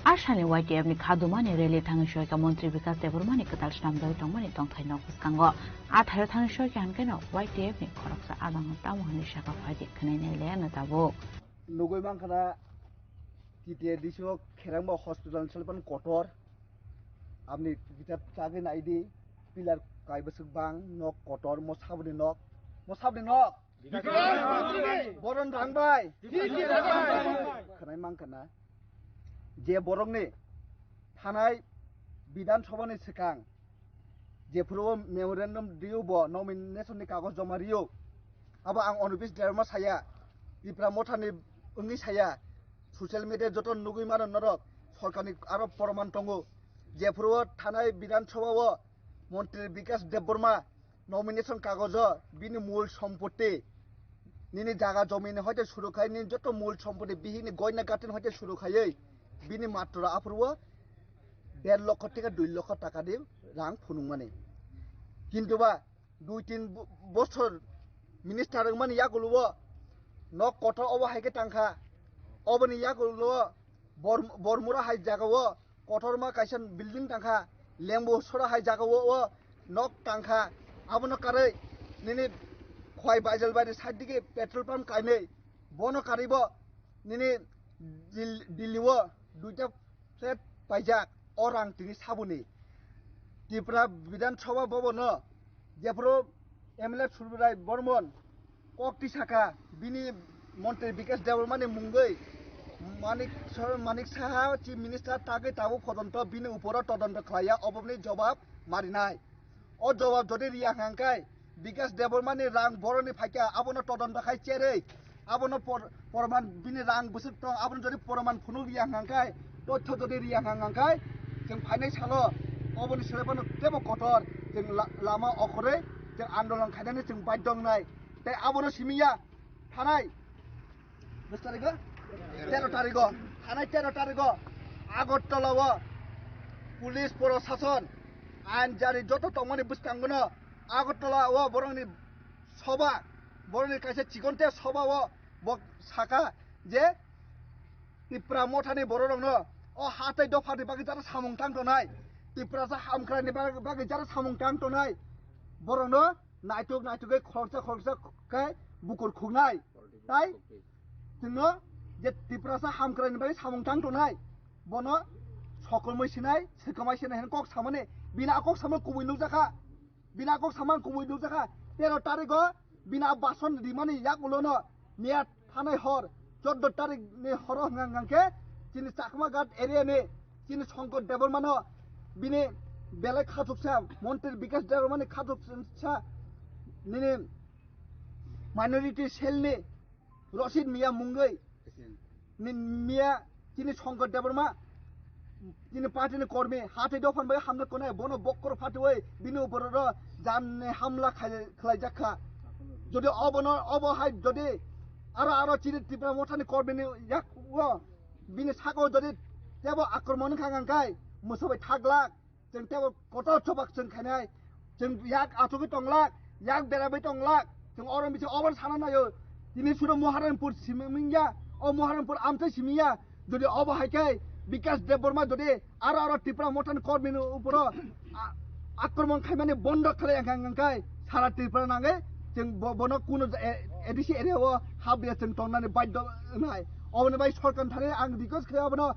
Asani Y T F ni khadumani rally thangwi soika Montri Bikas Debbarmani kwtal swnamjagwi tongmani tongthai nok bwskango. A thaio thangwi soika hinkheno Y T F ni khoroksa adang tamo hwnwi saka phaidi khwnai nai le ano tabuk. Nugwi mankha na T T A D C o Kherangba hospital ni salpan kotor. Aboni kitab chagwi naidi, pillar kai bwswk bang, nok kotor, mo saboni nok, mo saboni nok. Boron rang bai. Khwnai mankha na. Je borokni thanai Bidhan Sabha ni swkang jephuru o memorandum rio bo nomination ni kagoj joma rio. Abo ang Anubis Debbarma saya, Tipra Motha ni wngwi saya, social media joto nugwi mano norok, sorkar ni aro proman tongo. Jephuru o thanai Bidhan Sabha o Montri Bikas Debbarma nomination kagojo bini mul sompotti, nini jaga jomini hoite suru khai, nini joto mul sompotti bihikni goina gatin hoite suru khaiwi bini matro aphuru o der lokho theke dui lokho taka di rang phunukmani. Kintu ba dui tin bo-, bosor minister wngmani yagulo o nok kotor obo hai khe tangkha, oboni yagulo o Bor-, Bormura hai jaga o kotorma kaisa building tangkha, Lembu sora hai jaga o, o nok tangkha, abono karwi nini Khowai Baijalbairi side digi petrol pump kainwi, bono karwibo nini Dil-, Delhi o duita flat paijak, o rang tini saboni. Tripura Bidhan Sabha Bhavan o jephuru M L A Surbirai Bormon kok tisaka bini montri Bikash Debbarma ni mungwi Manik Sar-, Manik Saha Chief Minister tagwi tabuk pojonto bini uporo todonto khlaiya, oboni jobab marinai. O jobab jodi riya hwnkhe Bikash Debbarma ni rang boroni phaikha, abono todonto khai cherwi, abono por-, porman bini rang bwswk tong, abono jodi porman phunuk riya hwnkhe, totho jodi riya hwnkhe, chwng phainai salo oboni selai phano teibo kotor chwng la-, lama okhorwi chwng andolon khainani chwng baidhyo wngnai. Tei abono simi ya thanai bwswk tarigo? Tero tarigo. Thanai tero tarigo Agartala o police, prosason, ain jari joto tongmani bwskango no Agartala o borokni soba, borokni kaisa chikonte soba o bo saka je Tipra mothani bororokno o ha tei dophani bagwi jara samung tang tongnai, Tiprasa hamkraini bag-, bagwi jara samung tang tongnai, borokno naituk naitugwi khoroksa khoroksa khe bukur khuknai. Tai chwngno je Tiprasa hamkraini bagwi samung tang tongnai, bono sokomoi sinai, swkamai sinai hwnwi kok samani, bini a kok samani kubui nukjakha. Bini a kok samani kubui nukjakha. Tero tarigo bini a bason rimani yak ulono miya thanai hor, chordo tarik ni horo hwnka hwnka khe chini Chakma Ghat area ni chini Shankar Debbarma no bini belai khatuksa montri Bikash Debbarma ni khatuksa nini minority cell ni Rosit Miya mungwi ni miya chini Shankar Debbarma, chini party ni kormi, ha tei dophani bai hamjak tongnai, bono bokkor phatwi bini upor ro jan ni hamla khai-, khlai jak kha. Jodi obono, obo hai jodi aro, aro chini Tipra mothani kormi ni yak o bini saka o jodi tebo akromon wngkha hwnka hwnkai, mwswk bai thak glak. Chwng teibo kotor chobak chwng khainai. Chwng yak achugwi tonglak, yak beraibai tonglak. Chwng oro misa obo sana naio. Tini suro Moharanpur simi mingya, o Moharanpur amtwi simi ya. Jodi obo hai khe Bikash Debbarma jodi aro aro Tipra mothani kormini uporo a-, akromon khaimani bondo khlai ang kang kai sara Tripura nangwi chwng bo-, bono kuno A D C area o hap ya chwng tongnani baidhyo wngnai. Oboni bai sorkar thani ang request khlai abono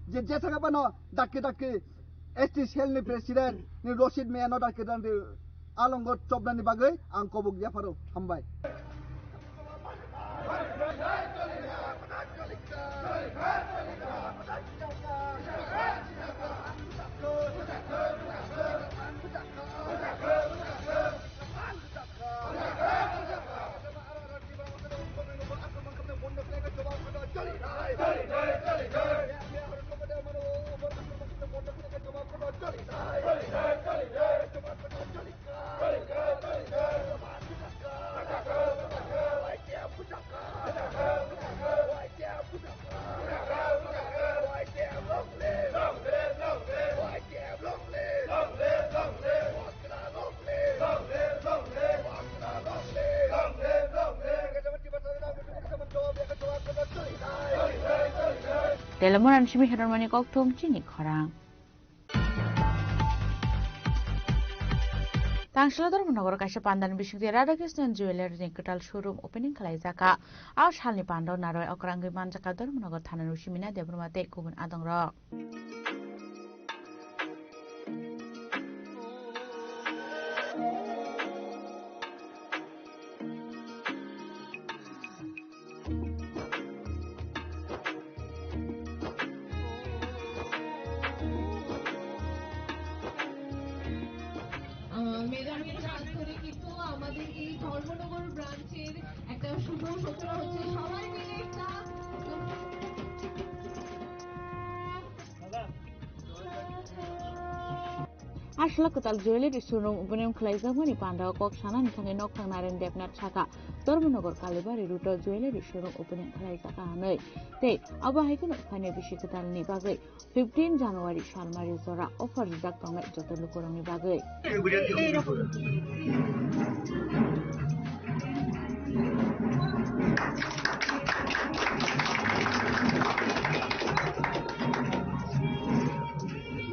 je jesa khe bono dakki dakki S T cell ni president ni Rosit Miya no dakti dan di alongo chobnani bagwi ang kobok yapharo. Hambai. Telamon simi khedormani kokthum chini khorang. Tangsila Dharmanagar kaisa pandani bisingtwi Radhakrishnan Jewellery ni kwtal showroom opening khlaijaka. A salni pando naroi okrangwi manjaka Dharmanagar thana Nusimina Debbarma tei kubun adongrok. আহ, মেয়েরা মিলে কাজ করে, কিন্তু আমাদের এই ধর্মনগর ব্রাঞ্চের একটা শুভ সূচনা হচ্ছে। সবাই মিলে একটা Aswla kwtal jewellery showroom opening khlaijakmani pandao kok sanani thangwi nokthang Naren Debnath saka, Dharmanagar Kalibari road-o jewellery showroom opening khlaijak hwnwi. Tei abo hai kheno phainai bisi kwtalni bagwi fifteen January salmari jora offer rijak tongnai joto lukurokni bagwi.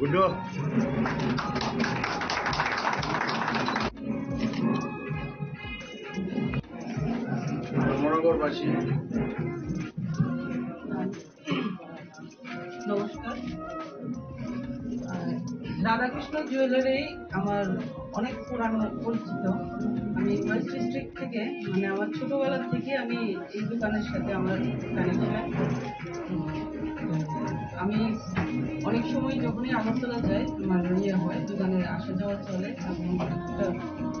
Gundo. Dharmanagar basi. নমস্কার। আহ, রাধাকৃষ্ণ জুয়েলারি আমার অনেক পুরানো পরিচিত। আমি West district থেকে, মানে, আমার ছোটবেলা থেকে আমি এই দোকানের সাথে আমার কানেকশন। আমি অনেক সময় যখনই আগরতলা যাই, আমার ইয়ে হয়, দোকানে আসা যাওয়া চলে এবং একটা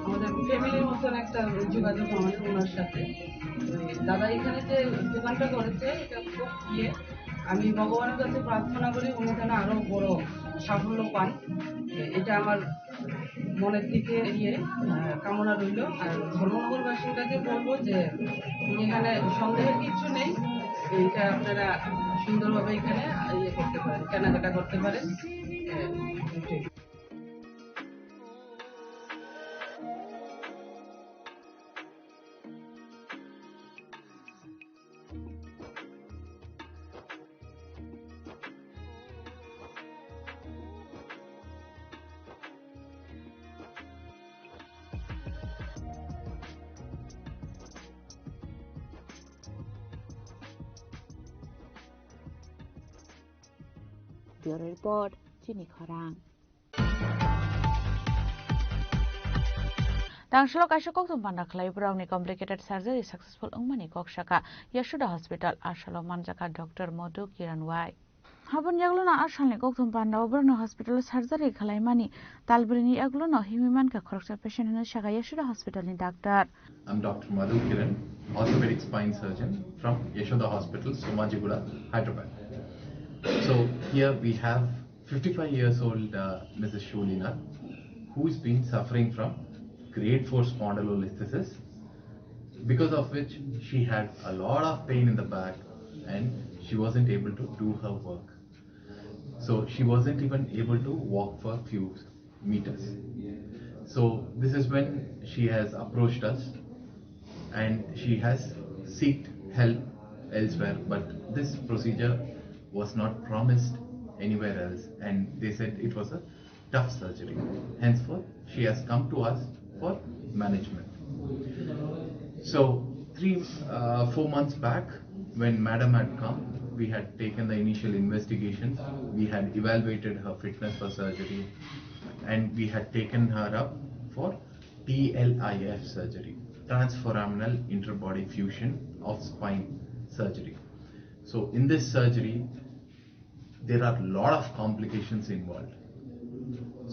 আমাদের ফ্যামিলির মতন একটা যোগাযোগ আমাদের ওনার সাথে। দাদা এখানে যে দোকানটা করেছে, এটা খুব ইয়ে, আমি ভগবানের কাছে প্রার্থনা করি উনি যেন আরো বড় সাফল্য পান। এটা আমার মনের দিকে ইয়ে, আহ, কামনা রইল। আর ধর্মনগরবাসীর কাছে বলবো যে এখানে সন্দেহের কিছু নেই, এটা আপনারা সুন্দরভাবে এখানে ইয়ে করতে পারেন, কেনাকাটা করতে পারেন। আহ, এটাই। Bureau Report, Chini Khorang. Tangshilo kaisa kokthum panda khlai borokni complicated surgery successful wngmani kok saka Yashoda Hospital, Asalo manjaka Doctor Madhu Kiran Wai. Haboni yagulono Asalni kokthum panda o borokni hospital surgery khlaimani talbrini yagulono himwi mankha khoroksa patient hwnwi saka Yashoda Hospitalni doctor. I'm Doctor Madhu Kiran, orthopedic spine surgeon from Yashoda Hospital, Somajiguda, Hyderabad. So here we have fifty-five years old, uh, Missus Sholina, who's been suffering from grade four spondylolisthesis, because of which she had a lot of pain in the back and she wasn't able to do her work. So she wasn't even able to walk for few meters. So this is when she has approached us and she has seeked help elsewhere, but this procedure was not promised anywhere else, and they said it was a tough surgery. Henceforth, she has come to us for management. So, three, uh, four months back, when madam had come, we had taken the initial investigations, we had evaluated her fitness for surgery, and we had taken her up for T L I F surgery, transforaminal interbody fusion of spine surgery. So, in this surgery, there are a lot of complications involved.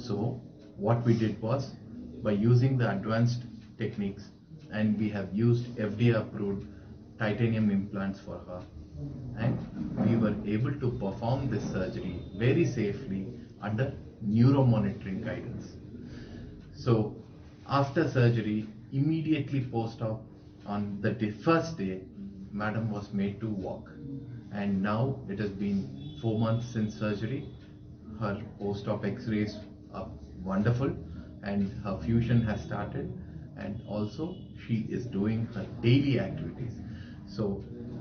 So, what we did was, by using the advanced techniques, and we have used F D A approved titanium implants for her, and we were able to perform this surgery very safely under neuromonitoring guidance. So, after surgery, immediately post-op, on the day, first day, madam was made to walk, and now it has been four months since surgery. Her post-op X-rays are wonderful, and her fusion has started, and also she is doing her daily activities. So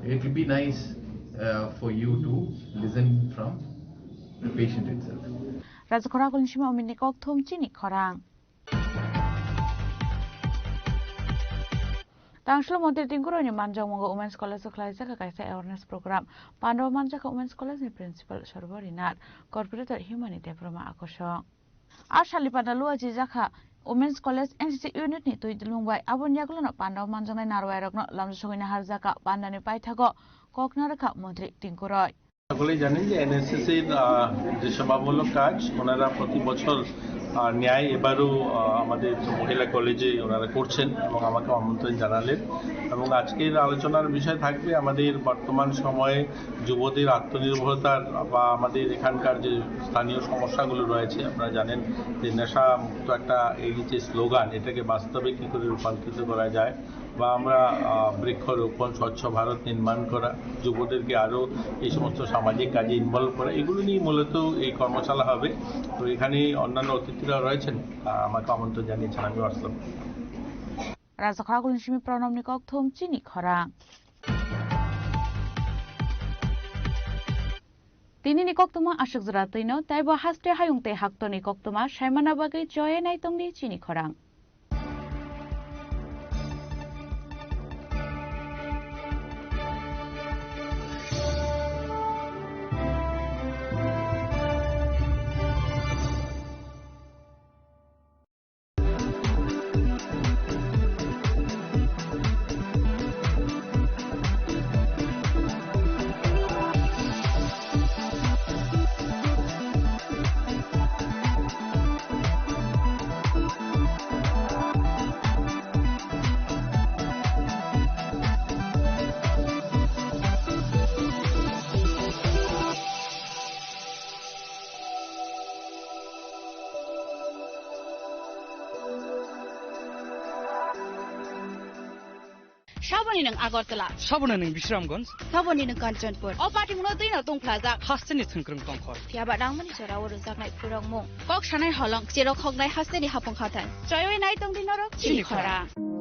it will be nice, uh, for you to listen from the patient itself. Rajakhora Kolsima Omini Kokthum Chini Khorang. Tangshlo Montir Tingkuroini manjakmungo Women's College o khlaijak kaisa awareness program. Pandao manjakha Women's College ni Principal Sarvari Nath, Corporator Himani Debbarma Akosong. A sali panda lua jijakha Women's College N C C unit ni twi dulung bai. Aboni yagulono pandao manjaknai narwai rokno lamjak sogwina harjakha pandani paithago kokna rwkha Montri Tingkuroi. সকলেই জানেন যে এনএসএসসির, আহ, যে সেবামূলক কাজ ওনারা প্রতি বছর, আহ, ন্যায় এবারও, আহ, আমাদের মহিলা কলেজে ওনারা করছেন এবং আমাকে আমন্ত্রণ জানালেন। এবং আজকের আলোচনার বিষয় থাকবে আমাদের বর্তমান সময়ে যুবদের আত্মনির্ভরতার বা আমাদের এখানকার যে স্থানীয় সমস্যাগুলো রয়েছে। আপনারা জানেন যে নেশা মুক্ত একটা এই যে স্লোগান, এটাকে বাস্তবে কী করে রূপান্তরিত করা যায়। বা আমরা, আহ, বৃক্ষরোপণ, স্বচ্ছ ভারত নির্মাণ করা, যুবদেরকে আরও এই সমস্ত সামাজিক কাজে ইনভলভ করা, এগুলো নিয়ে মূলত এই কর্মশালা হবে। তো এখানে অন্যান্য অতিথিরা রয়েছেন, আহ, আমাকে আমন্ত্রণ জানিয়েছেন, আমিও আসলাম। Rajakhora Kolsimi Pranamni Kokthum Chini Khorang. Tinini koktwma aswk jora twino, teibo haste hayung tei haktorni koktwma saimana bagwi choye naitongdi chini khorang. Saboni nwng Agartala. Saboni nwng Bisramganj. Saboni nwng Kanchanpur. O patimungno twino tungphlajak. Hasteni thwngkwrwng tongkhor. Phiyaba nangmani jorao rwjaknai phurokmung. Kok sanai holong, cherok hoknai hasteni hapung hathai. Choiwi nai tongdi norok chini chini khorang. Khorang.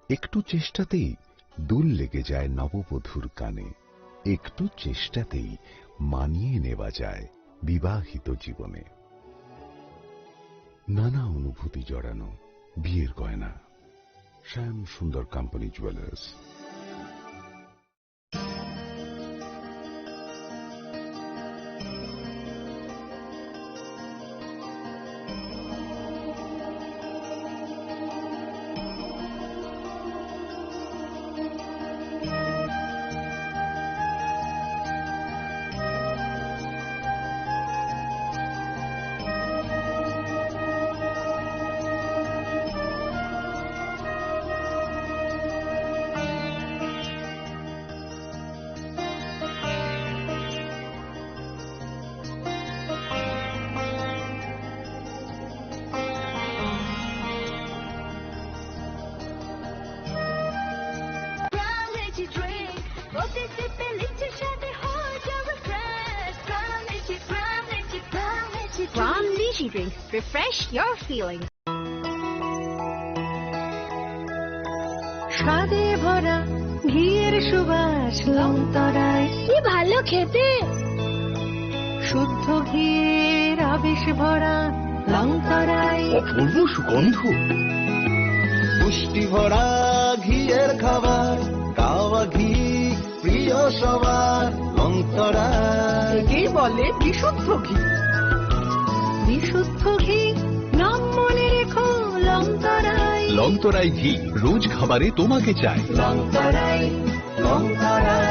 একটু চেষ্টাতেই দুল লেগে যায় নববধূর কানে। একটু চেষ্টাতেই মানিয়ে নেওয়া যায় বিবাহিত জীবনে। নানা অনুভূতি জড়ানো বিয়ের গয়না। শ্যাম সুন্দর company jewellers. From Lychee Drink, refresh your feelings. স্বাদে ভরা ঘিয়ের সুবাস লংতরায়। কি ভালো খেতে। শুদ্ধ ঘিয়ের আবেশ ভরা লংতরায়। অপূর্ব সুগন্ধ। পুষ্টি ভরা ঘিয়ের খাবার, গাওয়া ঘি প্রিয় সবার, লংতরায়। একেই বলে বিশুদ্ধ ঘি। বিশুদ্ধ ঘি, নাম মনে রেখো, লংতরায়। লংতরায় ঘি, রোজ খাবারে তোমাকে চাই। লংতরায়, লংতরায়।